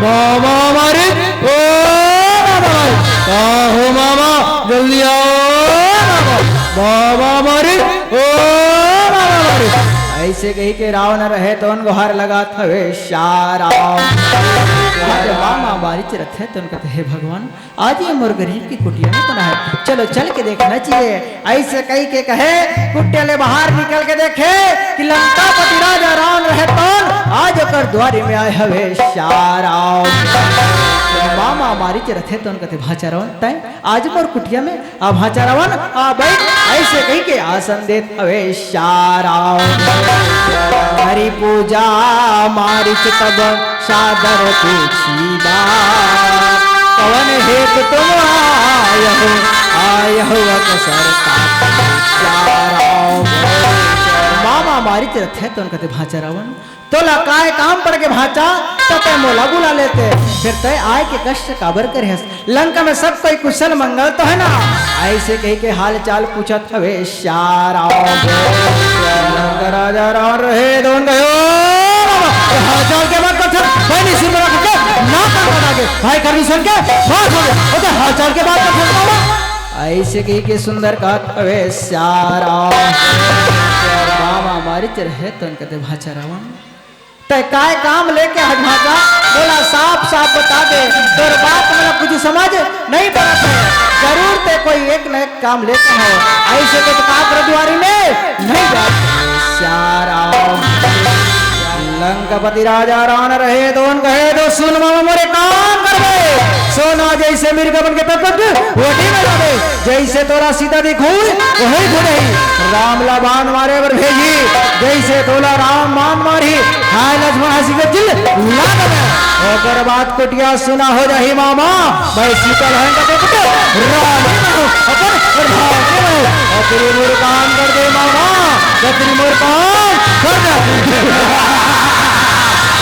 मामा मारी, ओ मामा मारी, का हो मामा, जल्दी आओ मामा, मामा मारी, ओ मामा मारी। ऐ अइसे कहिके रावण रहे तोन गोहार लगात हवे, श्या राम। आज मामा मारीच रथे तोन कथे, हे भगवान, आज ये मोर गरीब के कुटिया में कोन हे? चलो चल के देखना चाहिए। अइसे कहिके कहे, कुटिया ले बाहर निकल के देखे कि लंकापति राजा रावण रहे तोन आज ओकर दुवारी में आए हवे, श्या राम। मामा मारीच रथे तोन कथे, भांचा रावण, तैं आज मोर कुटिया में आ भांचा रावण, आ बइठ, अइसे कहिके आसन देत हवे, श्या राम। हरि पूजा मारीच तब सादर पूछी बात, कवन हेतु तुम आयहु, आयहु अकसर का श्या राम। मामा मारीच रथे तोन कथे, भांचा रावण, तोला काय काम पड़ गे भांचा, त तैं मोला बुला लेते, फेर तैं आय के कष्ट काबर करे हस? लंका में सब कोई कुशल मंगल तो हे ना? अइसे कहिके हाल चाल पूछत हवे, श्या राम। लंका राजा रावण रहे तोन कहे, ओ बाबा, हाल चाल के बात करथस, बहिनी सुन रख के, ना कर बता के, भाई करनी सुन के, बात हो गया, ओके हाल चाल के बात करथस बाबा। अइसे कहिके सुंदर कहत हवे, श्या राम। मामा मारीच रहे तोन कथे, भांचा रावण, तैं काय काम लेके हस भांचा? मोला साफ साफ बता दे, तोर बात मोला कुछ समझ नहीं पड़त हे। जरूर तैं कोई एक न एक काम लेके हस, अइसे तो काकर दुवारी में नहीं जात। श्या राम। लंकापति राजा रावण रहे तोन कहे, तो सुन मामा मोर एक काम करबे, सोना जइसे मिर्गा बन के पटपट वटी में जाबे, जइसे तोला सीता दिखही, ओही घुरही। राम ला बाण मारे बर भेजही, जइसे तोला राम बाण मारही, हाय लक्ष्मण हंसी के चिल्ला देबे। ओकर बाद कुटिया सुना हो जाही मामा, मैं सीता लहन का पुत्र रानी बनहूं, अपन रानी बनहूं। अतरी मोर काम कर दे मामा, अतरी मोर काम कर दे।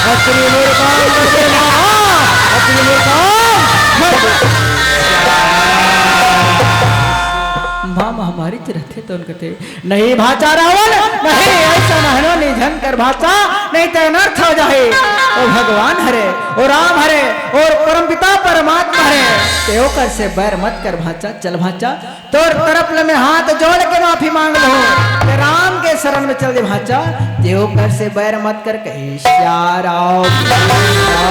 अतरी मोर काम कर दे मामा, अतरी मोर काम कर दे। मामा मारीच रथे तोन कथे, नहीं भांचा रावण, नहीं, अइसन अनहोनी झन कर भांचा, नहीं त अनर्थ हो जाही। ओ भगवान हरे, ओ राम हरे, ओ परमपिता परमात्मा हरे, तैं ओकर से बैर मत कर भांचा, चल भांचा, तोर तरफ ले मैं हाथ जोड़ के माफी मांग लहूं, तैं राम के शरण में चल दे भांचा, तैं ओकर से बैर मत कर कहे श्या राम।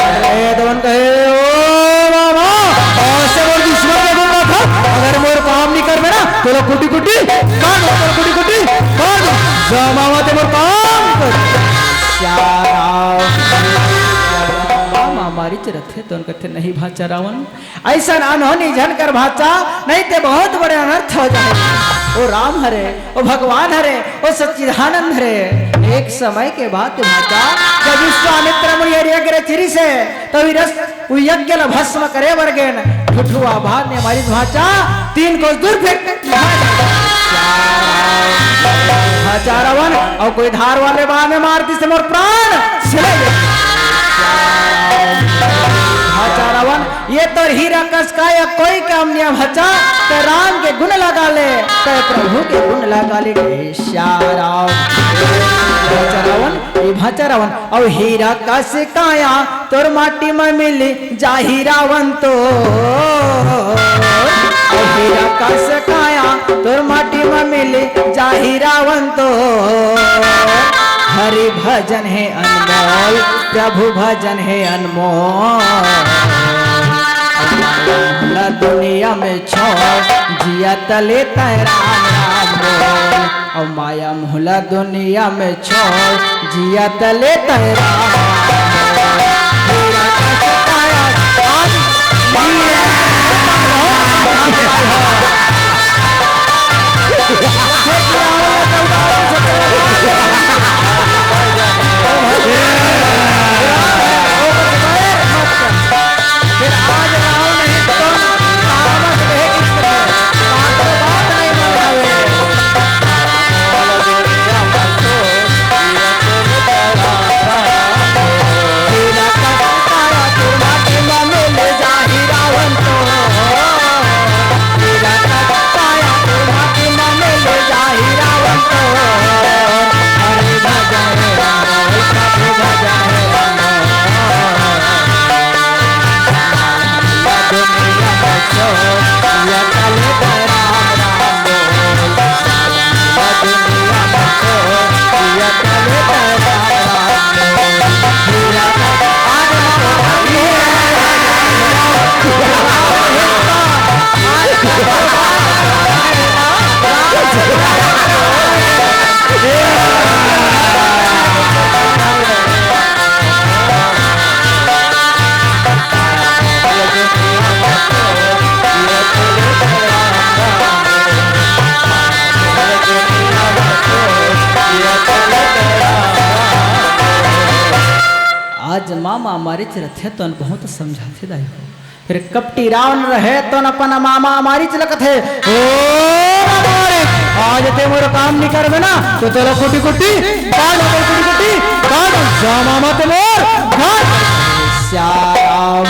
अरे दोन कहे, ओ मामा, आज से मोर दुश्मन के गुण रखा, अगर मोर काम नहीं करबे ना, तोला कुटी कुटी काट दूं, तोला कुटी कुटी काट दूं। जा मामा, तैं मोर काम कर। श्या राम। मामा मारीच रथे, तोन कथे, नहीं भांचा रावण, अइसन अनहोनी झन कर भांचा, नहीं ते बहुत बड़े अनर्थ हो जाही। ओ राम हरे, ओ भगवान हरे, ओ सच्चिदानंद हरे, एक समय के बात भांचा, जब विश्वामित्र मुनि हरि यज्ञ रचि रिहिसे, तब उ रस, उ यज्ञ ला भस्म करे बर गेन, ठुठुआ बाण मारिस भांचा, तीन कोस दूर फेंक दे। भांचा रावण, अउ कोई धार वाले बाण मार दिस त मोर प्राण चले गे। भांचा रावण, ये तोर हीरा कस का या कोई काम नहीं भांचा, तैं राम के गुण लगा ले, तैं प्रभु के गुण लगा ले, श्या राम। भांचा रावण, ए भांचा रावण, अउ हीरा कस काया तोर माटी म मिल जाही रावण तो, अउ हीरा कस काया तोर माटी म मिल जाही रावण तो। हरि भजन हे अनमोल, प्रभु भजन हे अनमोल। ला दुनिया में छोड़ जियत ले तैं राम राम बोल। अउ माया मोह ला दुनिया में छोड़ जियत ले तैं राम। मेरा कष्ट पाया आज फिर आज रावण हित कौन? रावण से कहे किस तरह? बात तो बात नहीं मान आवे। तेरा कष्ट पाया, तेरा माटी में मिल जाही रावण तो। तेरा मामा मारिच रथे तोन बहुत समझाथे दाई हो। फेर कपटी रावण रहे तोन अपन मामा मारिच ल कथे, ओ मामा मारिच, आज ते मोर काम नइ करबे ना, त तोला कुटी कुटी काट, कुटी कुटी काट, जा मामा ते मोर घर। श्याम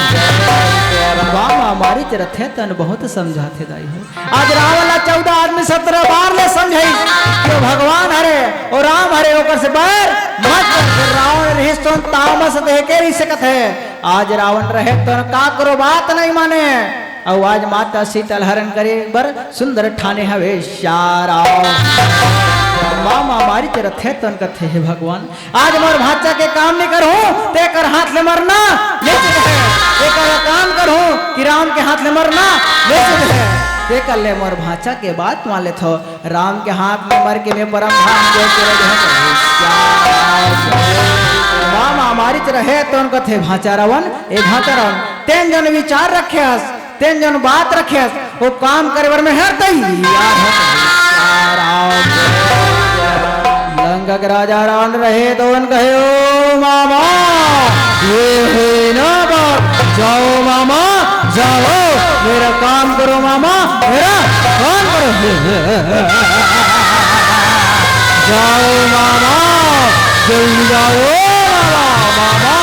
मामा मारिच रथे तोन बहुत समझाथे दाई हो। आज रावण ला चौदह आदमी सत्रह बार ले समझाइस कि ओ भगवान हरे, ओ राम हरे, ओकर से बैर मत कर। फेर रावण रिहिस तोन तामस देह के रिहिस कथे। आज रावण रहे तोन काकरो बात नइ माने। अउ आज माता सीता ल हरण करे बर सुंदर ठाने हवे श्याम। मामा मारिच रथे तोन कथे, हे भगवान, आज मोर भांचा के काम नइ करहूं, तेकर हाथ ले मरना निश्चित हे। एकर काम करहूं कि राम के हाथ ले मरना निश्चित हे। तेकर ले मोर भांचा के बात मान लेथो, राम के हाथ ले मर के मैं परम धाम के चले जाहूं। मामा मारिच रहे तोन कथे, भांचा रावण, ए भांचा रावण, तेन जन विचार रखे हस, तेन जन बात रखे हस, ओ काम करे बर मैं हर तैयार हंव। लंका के राजा रावण रहे तोन कहे, ओ मामा, ये हे ना बात, जाओ मामा, जाओ, मेरा काम करो मामा, मेरा काम करो। जाओ मामा, जल्दी जाओ मामा, मामा।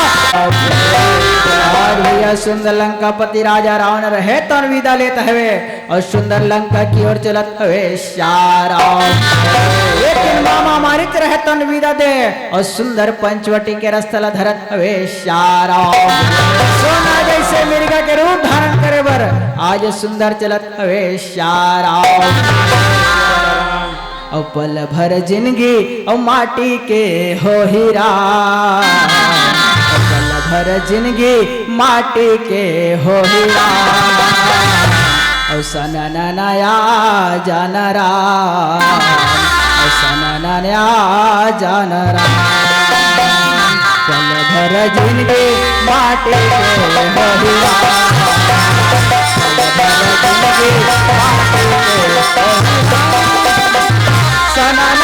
आज भैया सुंदर लंकापति राजा रावण रहे तोन विदा लेत हवे। अउ सुंदर लंका की ओर चलत हवे श्याम। लेकिन मामा मारिच रहे तोन विदा दे, अउ सुंदर पंचवटी के रस्ता ला धरत हवे श्याम। सोना जइसे मिर्गा के रूप धारण करे बर आज सुंदर चलत हवे श्याम। अउ पल भर जिनगी अउ माटी के हो हीरा, अउ पल भर जिनगी माटी के हो हीरा। अउ सनन नया जनरा, अउ सनन नया जनरा। पल भर जिनगी माटी के हो हीरा। पल भर जिनगी माटी के हो हीरा। सनन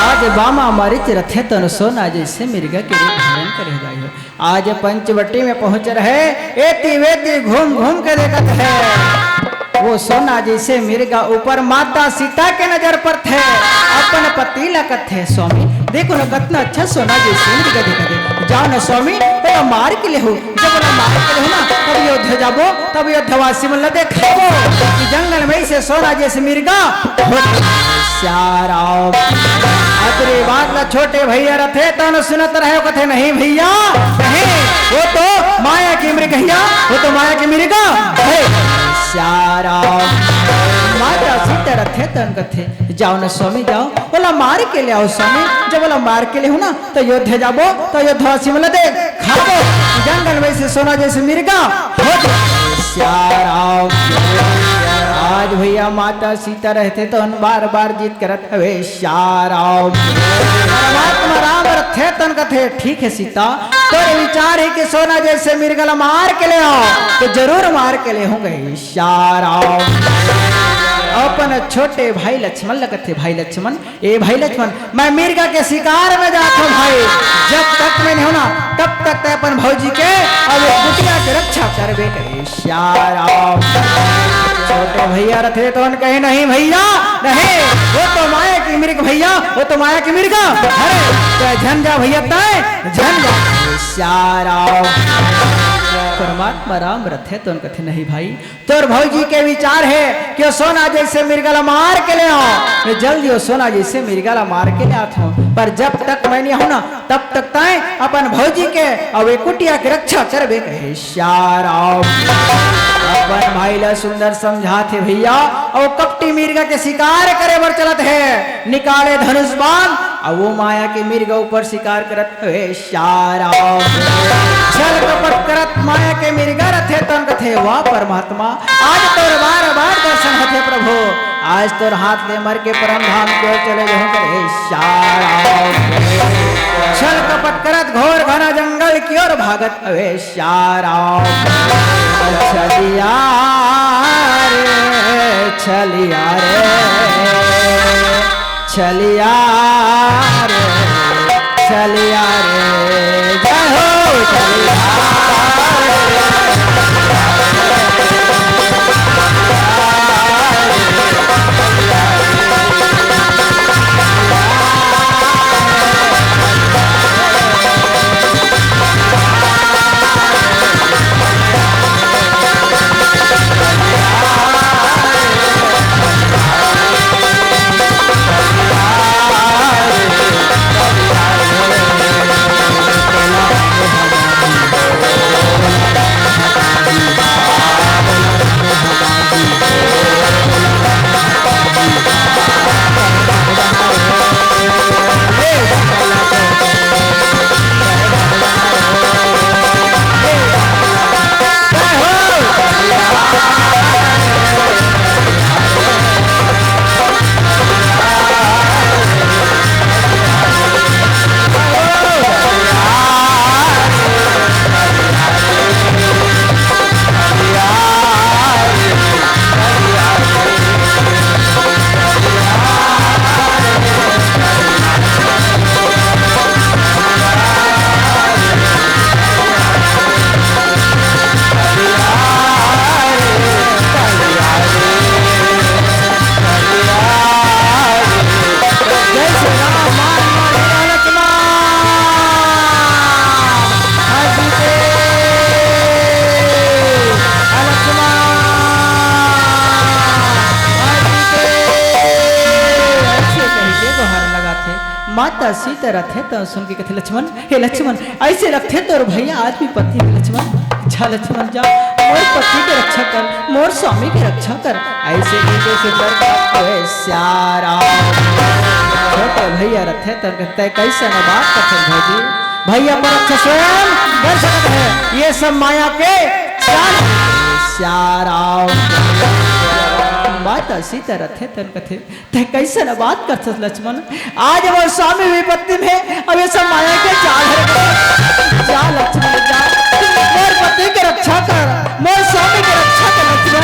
आज बामा मारिच रथे तन सोना जइसे मिर्गा के रूप धारण करे दाई हो। आज पंचवटी में पहुंच रहे, एती वेती घूम घूम के देखत हे। वो सोना जइसे मिर्गा ऊपर माता सीता के नजर परथे, अपन पति ला कथे, स्वामी, देखो ना, कतना अच्छा सोना जइसे मिर्गा दिखत हे। जाओ ना स्वामी, ओला मार के लेहू। जब ओला मार के लेहू ना, तब अयोध्या जाबो, तब अयोध्यावासी मन ला देखाबो कि जंगल में अइसे सोना जइसे मिर्गा होथे। श्याम। अतरी बात ला छोटे भैया रथे तन सुनत रहे, कथे, नहीं भैया, नहीं, वो तो माया की मृगैया, वो तो माया की मिर्गा हे। श्याम। माता सीता रथे तन कथे, जाओ ना स्वामी, जाओ, ओला मार के ले आओ स्वामी। जब ओला मार के लेहू ना, त अयोध्या जाबो, त अयोध्यावासी मन ला देखाबो, जंगल में अइसे सोना जइसे मिर्गा होथे। श्याम। आज भैया माता सीता रहिथे तन बार बार जिद करत हवे श्याम। परमात्मा राम रथे तन कथे, ठीक हे सीता, तोर विचार हे कि सोना जइसे मिर्गा ला मार के ले आओ, त जरूर मार के लेहूं कहे श्याम। अपन छोटे भाई लक्ष्मण ला कथे, भाई लक्ष्मण, ए भाई लक्ष्मण, मैं मिर्गा के शिकार में जात हंव भाई, जब तक मैं नइ हों ना, तब तक तैं अपन भौजी के अउ ए कुटिया के रक्षा करबे कहे श्याम। छोटे भैया रथे तन कहे, नहीं भैया, नहीं, वो तो माया की मिर्ग भैया, वो तो माया की मिर्गा। अरे, तैं झन जा भैया, तैं झन जा। श्याम। परमात्मा राम रथे तन कथे, नहीं भाई, तोर भौजी के विचार हे कि ओ सोना जइसे मिर्गा ला मार के ले आओ। मैं जल्दी ओ सोना जइसे मिर्गा ला मार के ले आत हंव, पर जब तक मैं नइ आहूं ना, तब तक तैं अपन भौजी के अउ ए कुटिया के रक्षा करबे कहे श्याम। अपन भाई ला सुंदर समझाथे भैया, अउ कपटी मिर्गा के शिकार करे बर चलत हे, निकाले धनुष बाण, अउ ओ माया के मिर्गा ऊपर शिकार करत हवे श्याम। छल कपट करत माया के मिर्गा रथे तन कथे, वाह परमात्मा, आज तोर बार बार दर्शन होथे प्रभु, आज तोर हाथ ले मर के परम धाम की ओर चले जाहूं कहे श्याम। छल कपट करत घोर घना जंगल की ओर भागत हवे सियाराम। छलिया रे, छलिया रे, छलिया रे, छलिया रे, जय हो छलिया रे। जय श्री राम, मार, मार, मार, लक्ष्मण। हंसी पे, लक्ष्मण। हंसी पे। ऐसे कहिके गोहार लगाथे। माता सीता रथे त सुन के कथे, लक्ष्मण, हे लक्ष्मण, ऐसे रथे तोर भैया आज भी पति हे लक्ष्मण। जा लक्ष्मण जा, मोर पति के रक्षा कर, मोर स्वामी के रक्षा कर। ऐसे कहिके सुंदर बात तो हे सियाराम। छोटे भैया रथे त तैं कइसन बात करथे भौजी? भैया पर रक्षा स्वयं कर सकत हे, ये सब माया के चाल हे सियाराम। माता सीता रथे त कथे, तैं कइसन बात करथस लक्ष्मण? आज मोर स्वामी विपत्ति में, अब ये सब माया के जाल हे। जा लक्ष्मण जा, मोर पति के रक्षा कर, मोर स्वामी के रक्षा कर लक्ष्मण।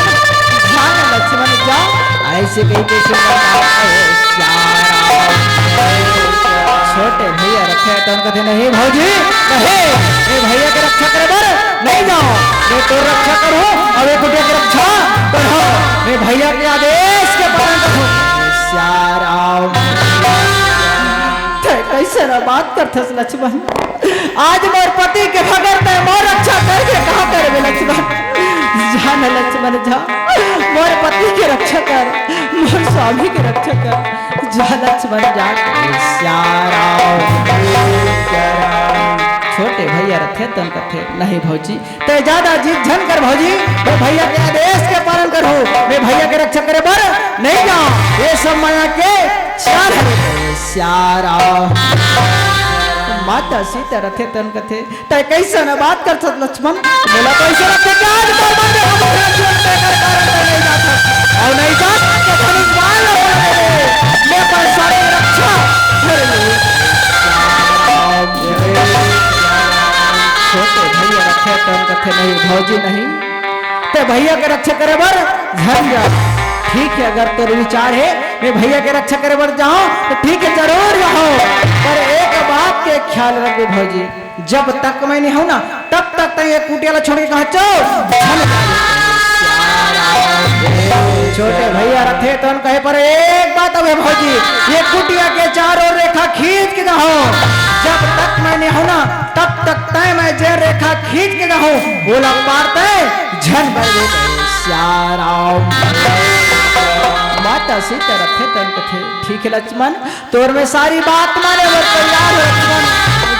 जा न लक्ष्मण जा। ऐसे कहिके सुंदर बात हे सियाराम। छोटे भैया रथे त कथे, नहीं भौजी, नहीं, मैं भैया के रक्षा करे बर नहीं जांव, मैं तोर रक्षा करहूं, अउ ये कुटिया के रक्षा करहूं, मैं भैया के आदेश के पालन करहूं। सियाराम। तैं कइसन बात करथस लक्ष्मण? आज मोर पति के बगैर तैं मोर रक्षा करके का करबे लक्ष्मण? जा न लक्ष्मण जा, मोर पति के रक्षा कर, मोर स्वामी के रक्षा कर। जा लक्ष्मण जा। सियाराम। छोटे भैया रथे त कथे, नहीं भौजी, तैं जादा जिद झन कर भौजी, मैं भैया के आदेश के पालन करहूं, मैं भैया के रक्षा करे बर नहीं जांव, ये सब माया के चाल हे। सियाराम। माता सीता रथे त कथे, तैं कइसन बात करथस लक्ष्मण? मोला कइसे रखे के आज तोर मन में हम उठा जीवन तय कर कारण तैं नहीं जाथस। अउ नहीं जात त धनुष बाण ल उड़ा दे। मैं अपन स्वामी के रक्षा कर लूं। छोटे भैया रथे त कथे, नहीं भौजी नहीं, तैं भैया के रक्षा करे बर झन जा। ठीक हे, अगर तोर विचार हे मैं भैया के रक्षा करे बर जांव त ठीक हे, जरूर जाहूं, पर एक बात के ख्याल रखबे भौजी, जब तक मैं नहीं हंव ना, तब तक तैं ये कुटिया ला छोड़ के कहां चल झन जा। छोटे भैया रथे त कहे, पर एक बात अउ हे भौजी, ये कुटिया के चारों रेखा खींच के जाहूं। जब तक मैं नहीं हंव ना, तब तक तैं मैं जे रेखा खींच के जाहूं, ओला पार तैं झन बरबे। सियाराम। माता सीता रथे त कथे, ठीक हे लक्ष्मण, तोर मैं सारी बात माने बर तैयार हंव लक्ष्मण।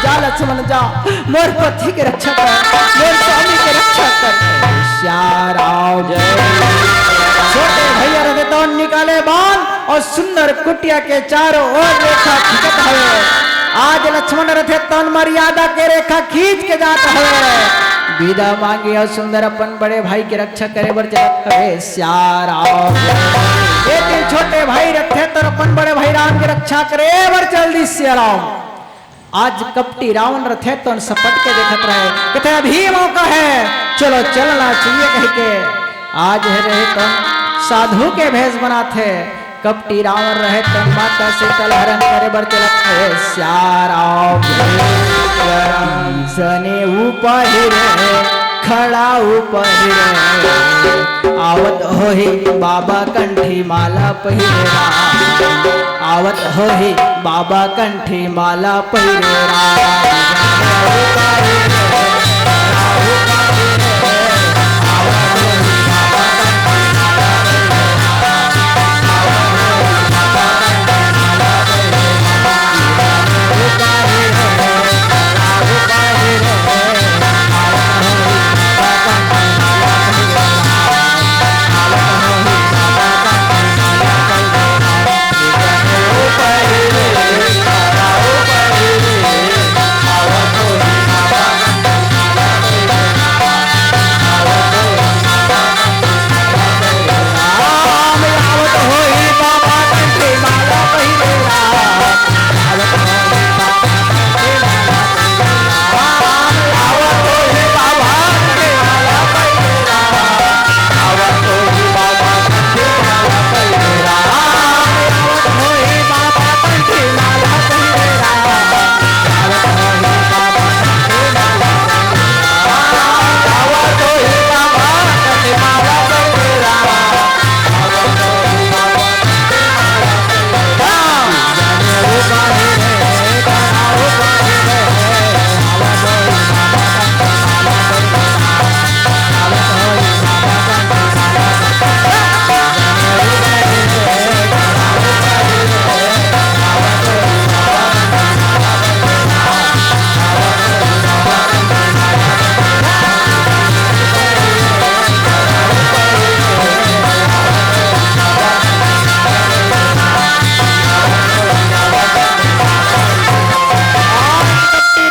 जा लक्ष्मण जा, मोर पति के रक्षा कर, मोर स्वामी के रक्षा कर। सियाराम। छोटे भैया रथे त निकाले बाण अउ सुंदर कुटिया के चारों ओर रेखा खींचत हवे। आज लक्ष्मण रथे त मर्यादा के रेखा खींच के जात हवे। बिदा मांगे अउ सुंदर अपन बड़े भाई के रक्षा करे बर जात हवे। सियाराम। ये तीन छोटे भाई रथे त अपन बड़े भाई राम के रक्षा करे बर चल दिस सियाराम। आज कपटी रावण रथे तोन सपट के देखत रहे, कथे, "अभी मौका है, चलो चलना चाहिए," कहिके आज हे रहे तोन साधु के भेष बनाथे। कपटी रावण रहे तोन माता सीता ल हरण करे बर चलत रहे। श्याम राम सने ऊपर ही रहे, खड़ा ऊपर ही रहे। आवत होही बाबा कंठी माला पहिरे राम, आवत होही बाबा कंठी माला पहिरे राम।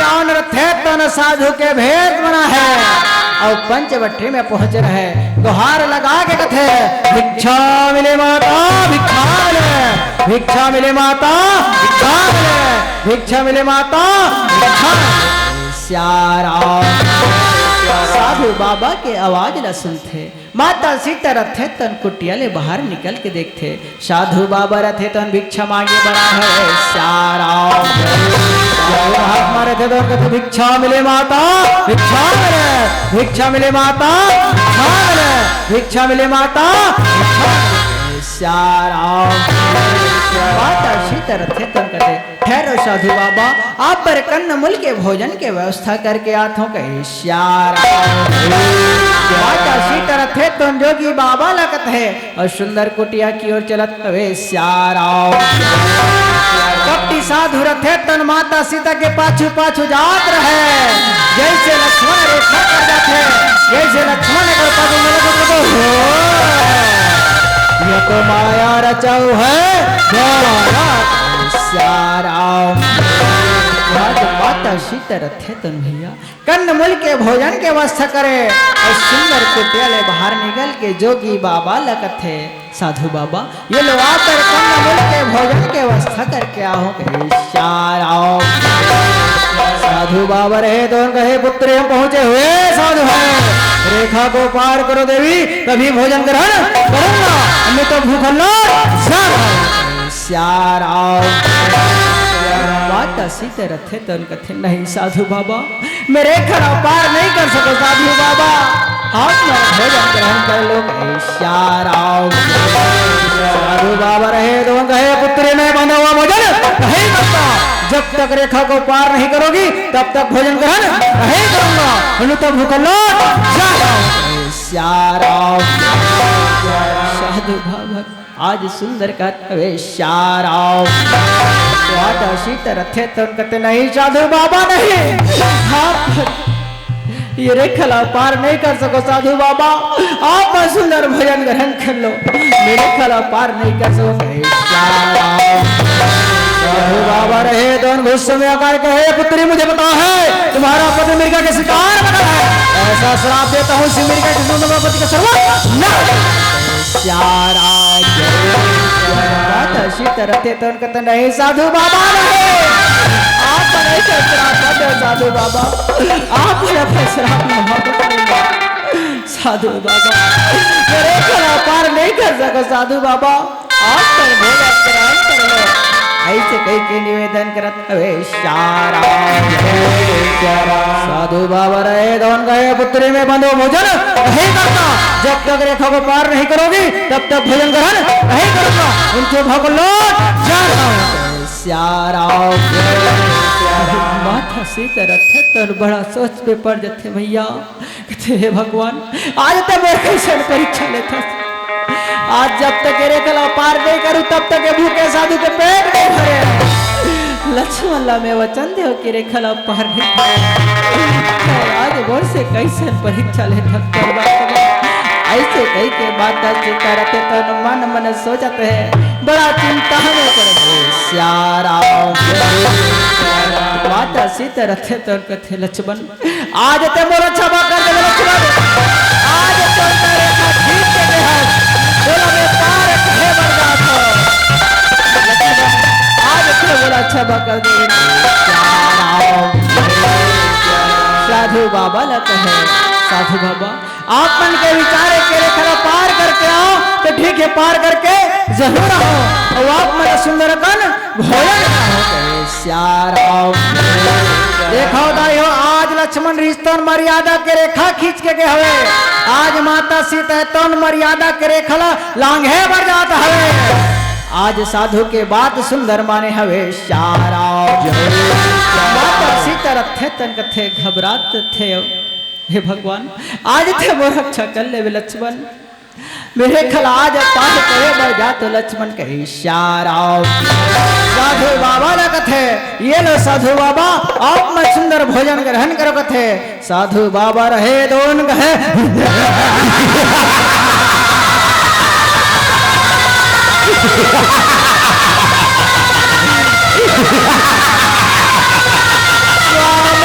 रावण रथे तन साधु के भेष बना है, अउ पंचवटी में पहुंच रहे, गुहार लगा के कथे, "भिक्षा मिले माता, भिक्षा मिले, भिक्षा मिले माता, भिक्षा मिले, भिक्षा मिले माता, भिक्षा मिले।" श्याम राम। साधु बाबा के आवाज ला सुनथे, माता सीता रथे तन कुटिया ले बाहर निकल के देखथे, साधु बाबा रथे तन भिक्षा मांगे बड़ा है। श्याम राम। साधु महात्मा रथे तन कथे, "भिक्षा मिले माता, भिक्षा मिले, भिक्षा मिले माता, भिक्षा मिले, भिक्षा मिले माता, भिक्षा मिले।" श्याम राम। माता सीता रथे तन कथे, "ठहरो साधु बाबा, आप बर कन्नमूल के भोजन के व्यवस्था करके आत हों," कहे। श्याम राम। माता सीता रथे तन जोगी बाबा ला कथे, अउ सुंदर कुटिया की ओर चलत हवे। श्याम राम। कपटी साधु रथे तन माता सीता के पाछू पाछू जात रहे, जैसे लक्ष्मण रेखा कर जाथे, जैसे लक्ष्मण एक पाछू मिलत हो। ये तो माया रचाऊ है, माया। श्याम राम। आज माता सीता रथे तन भैया कन्नमूल के भोजन के व्यवस्था करे, अउ सुंदर कुटिया ले बाहर निकल के जोगी बाबा ला कथे, "साधु बाबा, ये लो आप बर कन्नमूल के भोजन के व्यवस्था करके आए हों।" कहे, "श्याम राम।" साधु बाबा रहे तन कहे, "पुत्र, हम पहुंचे हुए साधु हैं, रेखा को पार करो देवी, तभी भोजन ग्रहण करूंगा, अन्यथा भूखा न जाऊंगा।" श्याम राम। माता सीता रथे तन कथे, "नहीं साधु बाबा, मैं रेखा ला पार नहीं कर सकूं साधु बाबा, आप मोर भोजन ग्रहण कर लो।" कहे, "श्याम राम।" साधु बाबा रहे तन कहे, "पुत्री, मैं बंधा हुआ भोजन नहीं करता, जब तक रेखा को पार नहीं करोगी तब तक भोजन ग्रहण नहीं करूंगा, अन्यथा भूखा लौट जाऊंगा।" श्याम राम। साधु बाबा आज सुंदर कहत हवे, "श्याम राम।" माता सीता रथे तन कथे, "नहीं साधु बाबा, नहीं, आप ये रेखा ला पार नहीं कर सको साधु बाबा, आप मन सुंदर भोजन ग्रहण कर लो, मैं रेखा ला पार नहीं कर सको।" श्याम राम। साधु बाबा रहे तन गुस्से में आकर कहे, "पुत्री, मुझे पता है तुम्हारा पति मृगा के शिकार बना है, ऐसा श्राप देता हूँ, उसी मृगा के साथ तुम्हारा पति का सर्वनाश।" श्याम राम। माता सीता रथे तन कथे, "नहीं साधु बाबा, नहीं, आप नहीं कर बाबा, आप मोला श्राप मोहब्बत नहीं दे। साधु बाबा, मैं रेखा ला पार नहीं कर सको साधु बाबा। आप मन भोजन ग्रहण कर लो। ऐसे कहि के निवेदन करत हवे सारा। साधु बाबा रहे दवन कहे, पुत्री में बंधो भोजन नहीं करना। जब तक रेखा को पार नहीं करोगी, तब तक भोजन ग्रहण नहीं करूंगा। उनके भगलोट जा रहा हूँ। सारा। माता सीता रथे तो बड़ा सोच में पड़ जाते भैया। कथे, "हे भगवान, आज ते मोर कैसन परीक्षा लेथस? आज जब तक ये रेखा ला पार नहीं करूं, तब तक ये भूखे साधु के पेट नहीं भरे।" लक्ष्मण ला मैं वचन देव कि रेखा ला पार नहीं करूं। आज मोर से कैसन परीक्षा लेथस परमात्मा? ऐसे कहि के माता सीता रथे तो मन मन सोचत हे, बड़ा चिंता में पड़ गए। सिया राम। माता सीता रथे तो कथे, लक्ष्मण, आज ते मोला क्षमा कर दे लक्ष्मण। आज ते उनका रेखा खींच के दे हस। बोला मैं पार कहे बर जात हो। आज ते मोला क्षमा कर दे। साधु बाबा ला कहे, साधु बाबा, आप मन के विचार के रेखा ला पार करके आओ, तो ठीक है, पार करके जरूर आओ। और आप मन सुंदर कन भोजन खाओ। सिया राम। देखो दाई हो, आज लक्ष्मण रिश्तन मर्यादा के रेखा खींच के गए हवे। आज माता सीता तन मर्यादा के रेखा ला लांघे बर जात हवे। आज साधु के बात सुंदर माने हवे। सिया राम। माता सीता रथे तन कथे घबरात थे। हे भगवान, आज ते मोर रक्षा कर लेवे लक्ष्मण। मेरे खला आज पार करे बर जा तो लक्ष्मण कहे, "सिया राम।" साधु बाबा ला कथे, "ये लो साधु बाबा, आप मन सुंदर भोजन ग्रहण करो," कथे। साधु बाबा रहे दोन कहे, स्वामी।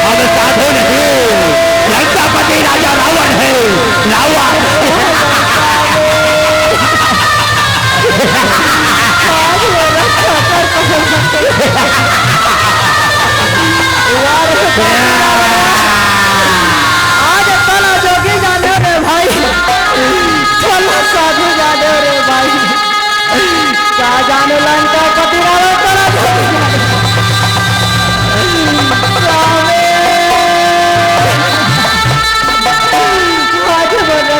हम साधु नहीं, लंकापति राजा रावण है, रावण। आज तला जोगी जाने रे भाई, तला साधु जाने रे भाई। का जाने लंकापति रावण तला जोगी जाने। स्वामी, आज बोलो,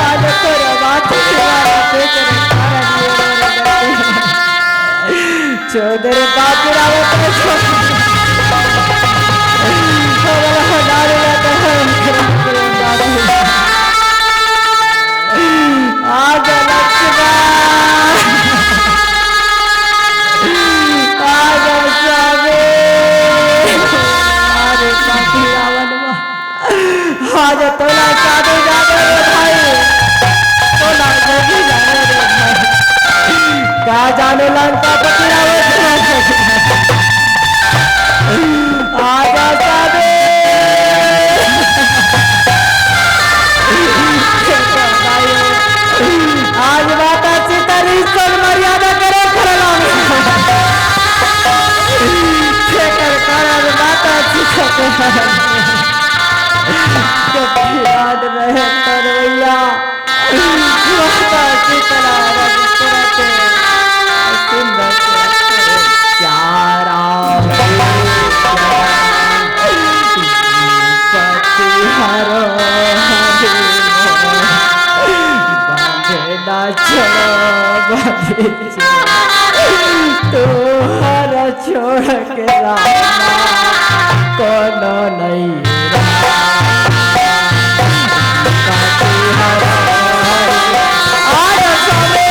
आज तोरा बात के द्वारा तेरे कारण ये रो रे बच्चे। चौधरी बाबू रावत रे चौधरी। हमारा हजारे रहता है, हम करम करम बाबू। आज लक्ष्मण। आज स्वामी। अरे बाबू रावण वाह। आज तोला साधु जाने रे भाई, तोला जोगी जाने रे भाई। का जाने लंकापति रावण। आज साधु। आज माता सीता री सब मर्यादा करे खड़ा। शेखर कारण माता सीता के। कभी याद रहे तरवैया। माता सीता रावण करते। सुंदर से प्यारा। पति हरो हरि। बांधे ना चलो बांधे। तोहरा छोड़ के रामा कोनो नहीं। आज स्वामी।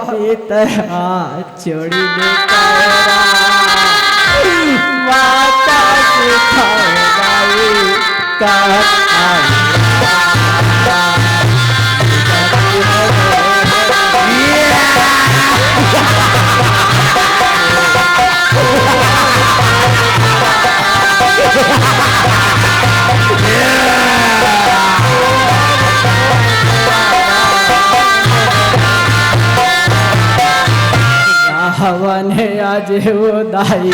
सीता छोड़ी दे पैरा, माता सीता दाई कहत आई। हवन आज उदाई,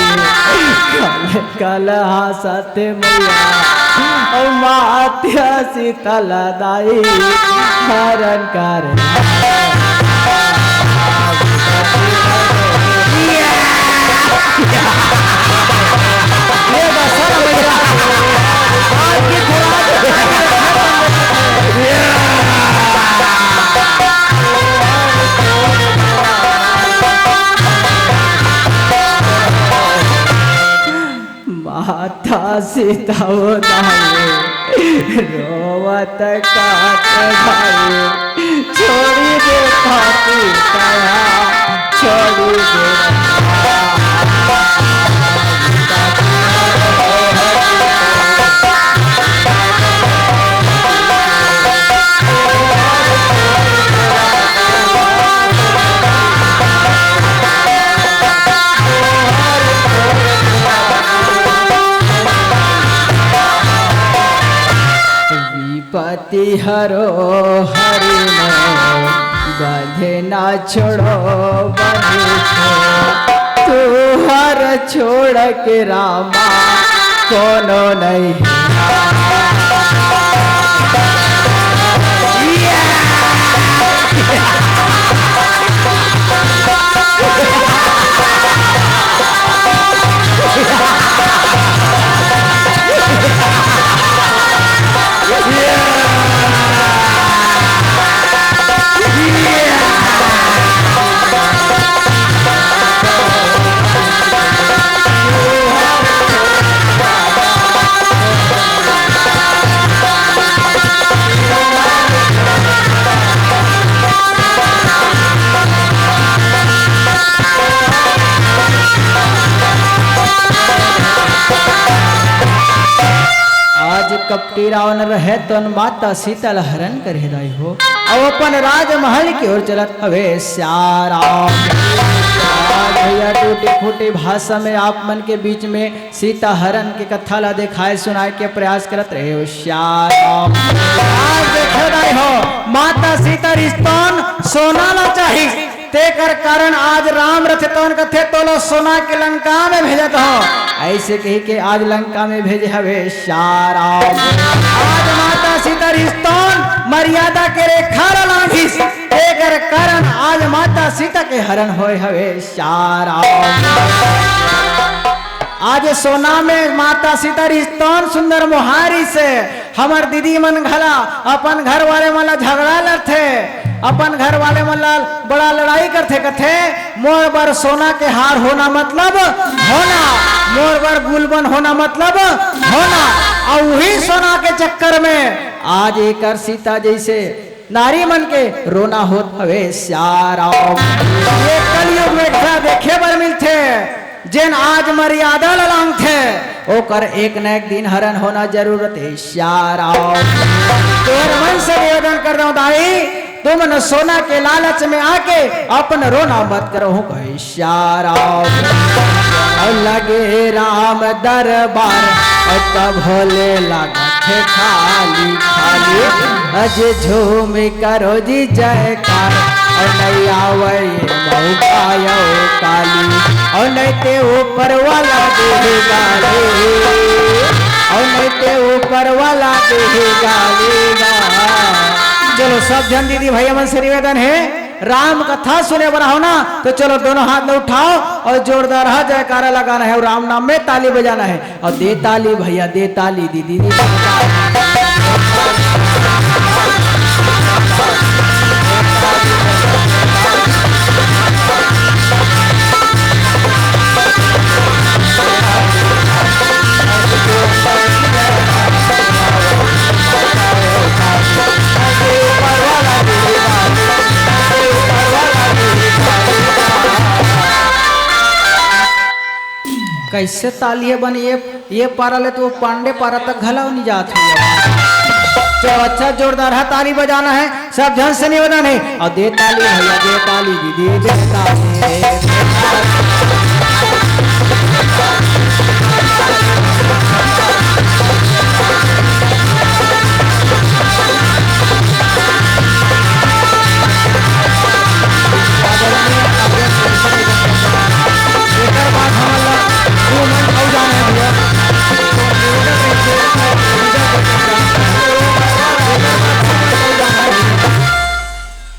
कल कल हंसत मैया, अउ माता सीता दाई हरन कर। ये बसर मैया, आज की खुराक माता सीता उदाई, रोवत काट भाई, छोड़ी दे पापी कया, छोड़ी दे। विपत्ति हरो हरि मोर, बंधे ना छोड़ो बंधे छोड़। तुहर छोड़ के रामा कोनो नहीं। आज कपटी रावण रहे तो माता सीता ला हरण करे दाई हो, अउ अपन राजमहल की ओर चलत हवे सियाराम। आज भैया टूटी फूटी भाषा में आप मन के बीच में सीता हरण के कथा ला देखाए सुनाए के प्रयास करत रहे हो सियाराम। आज देखे दाई हो, माता सीता रिस्तोन सोना ला चाही, तेकर कारण आज राम रथे तोन कथे तोला सोना के लंका में भेजत हो। ऐसे कही के आज लंका में भेजे हवे सियाराम। आज माता सीता रिस्तोन मर्यादा के रेखा ला लांघिस, तेकर कारण आज माता सीता के हरण होए हवे सियाराम। आज सोना में माता सीता रिस्तोन सुंदर मुहारी से हमर दीदी मन घला अपन घर वाले मन ला झगड़ा लड़थे, अपन घर वाले मन ला बड़ा लड़ाई करथे, कथे, "मोर बर सोना के हार होना मतलब होना, मोर बर गुलबन होना मतलब होना।" अउ उही सोना के चक्कर में आज एकर सीता जैसे नारी मन के रोना होत हवे सियाराम। ये कलयुग में घला देखे बर मिलथे, जेन आज मर्यादा ला लांघथे, ओकर एक न एक दिन हरण होना जरूरत हे सियाराम। तोर मन से निवेदन कर दो दाई, तुमन सोना के लालच में आके अपन रोना मत करो, कहे सियाराम। लगे राम दरबार, तब भोले लागथे खाली खाली। अज झूम करो जी जयकार, अउ नहीं आवे मौका यो काली। अउ नहीं ते ऊपर वाला देहे गाली, अउ नहीं ते ऊपर वाला देहे गाली गा। चलो सब झन दीदी भैया मन से निवेदन हे, राम कथा सुने बर हो ना, तो चलो दोनों हाथ ला उठाओ अउ जोरदार हा जयकारा लगाना हे अउ राम नाम में ताली बजाना हे। अउ दे ताली भैया, दे ताली दीदी, दे ताली। कैसे ताली हे बने? ये, ये पारा ले तो वो पांडे पारा तक घला नहीं जात हे। चलो, अच्छा जोरदार है, ताली बजाना है, सब झन से निवेदन है। और दे ताली भैया, दे ताली दीदी, दे ताली, दे ताली।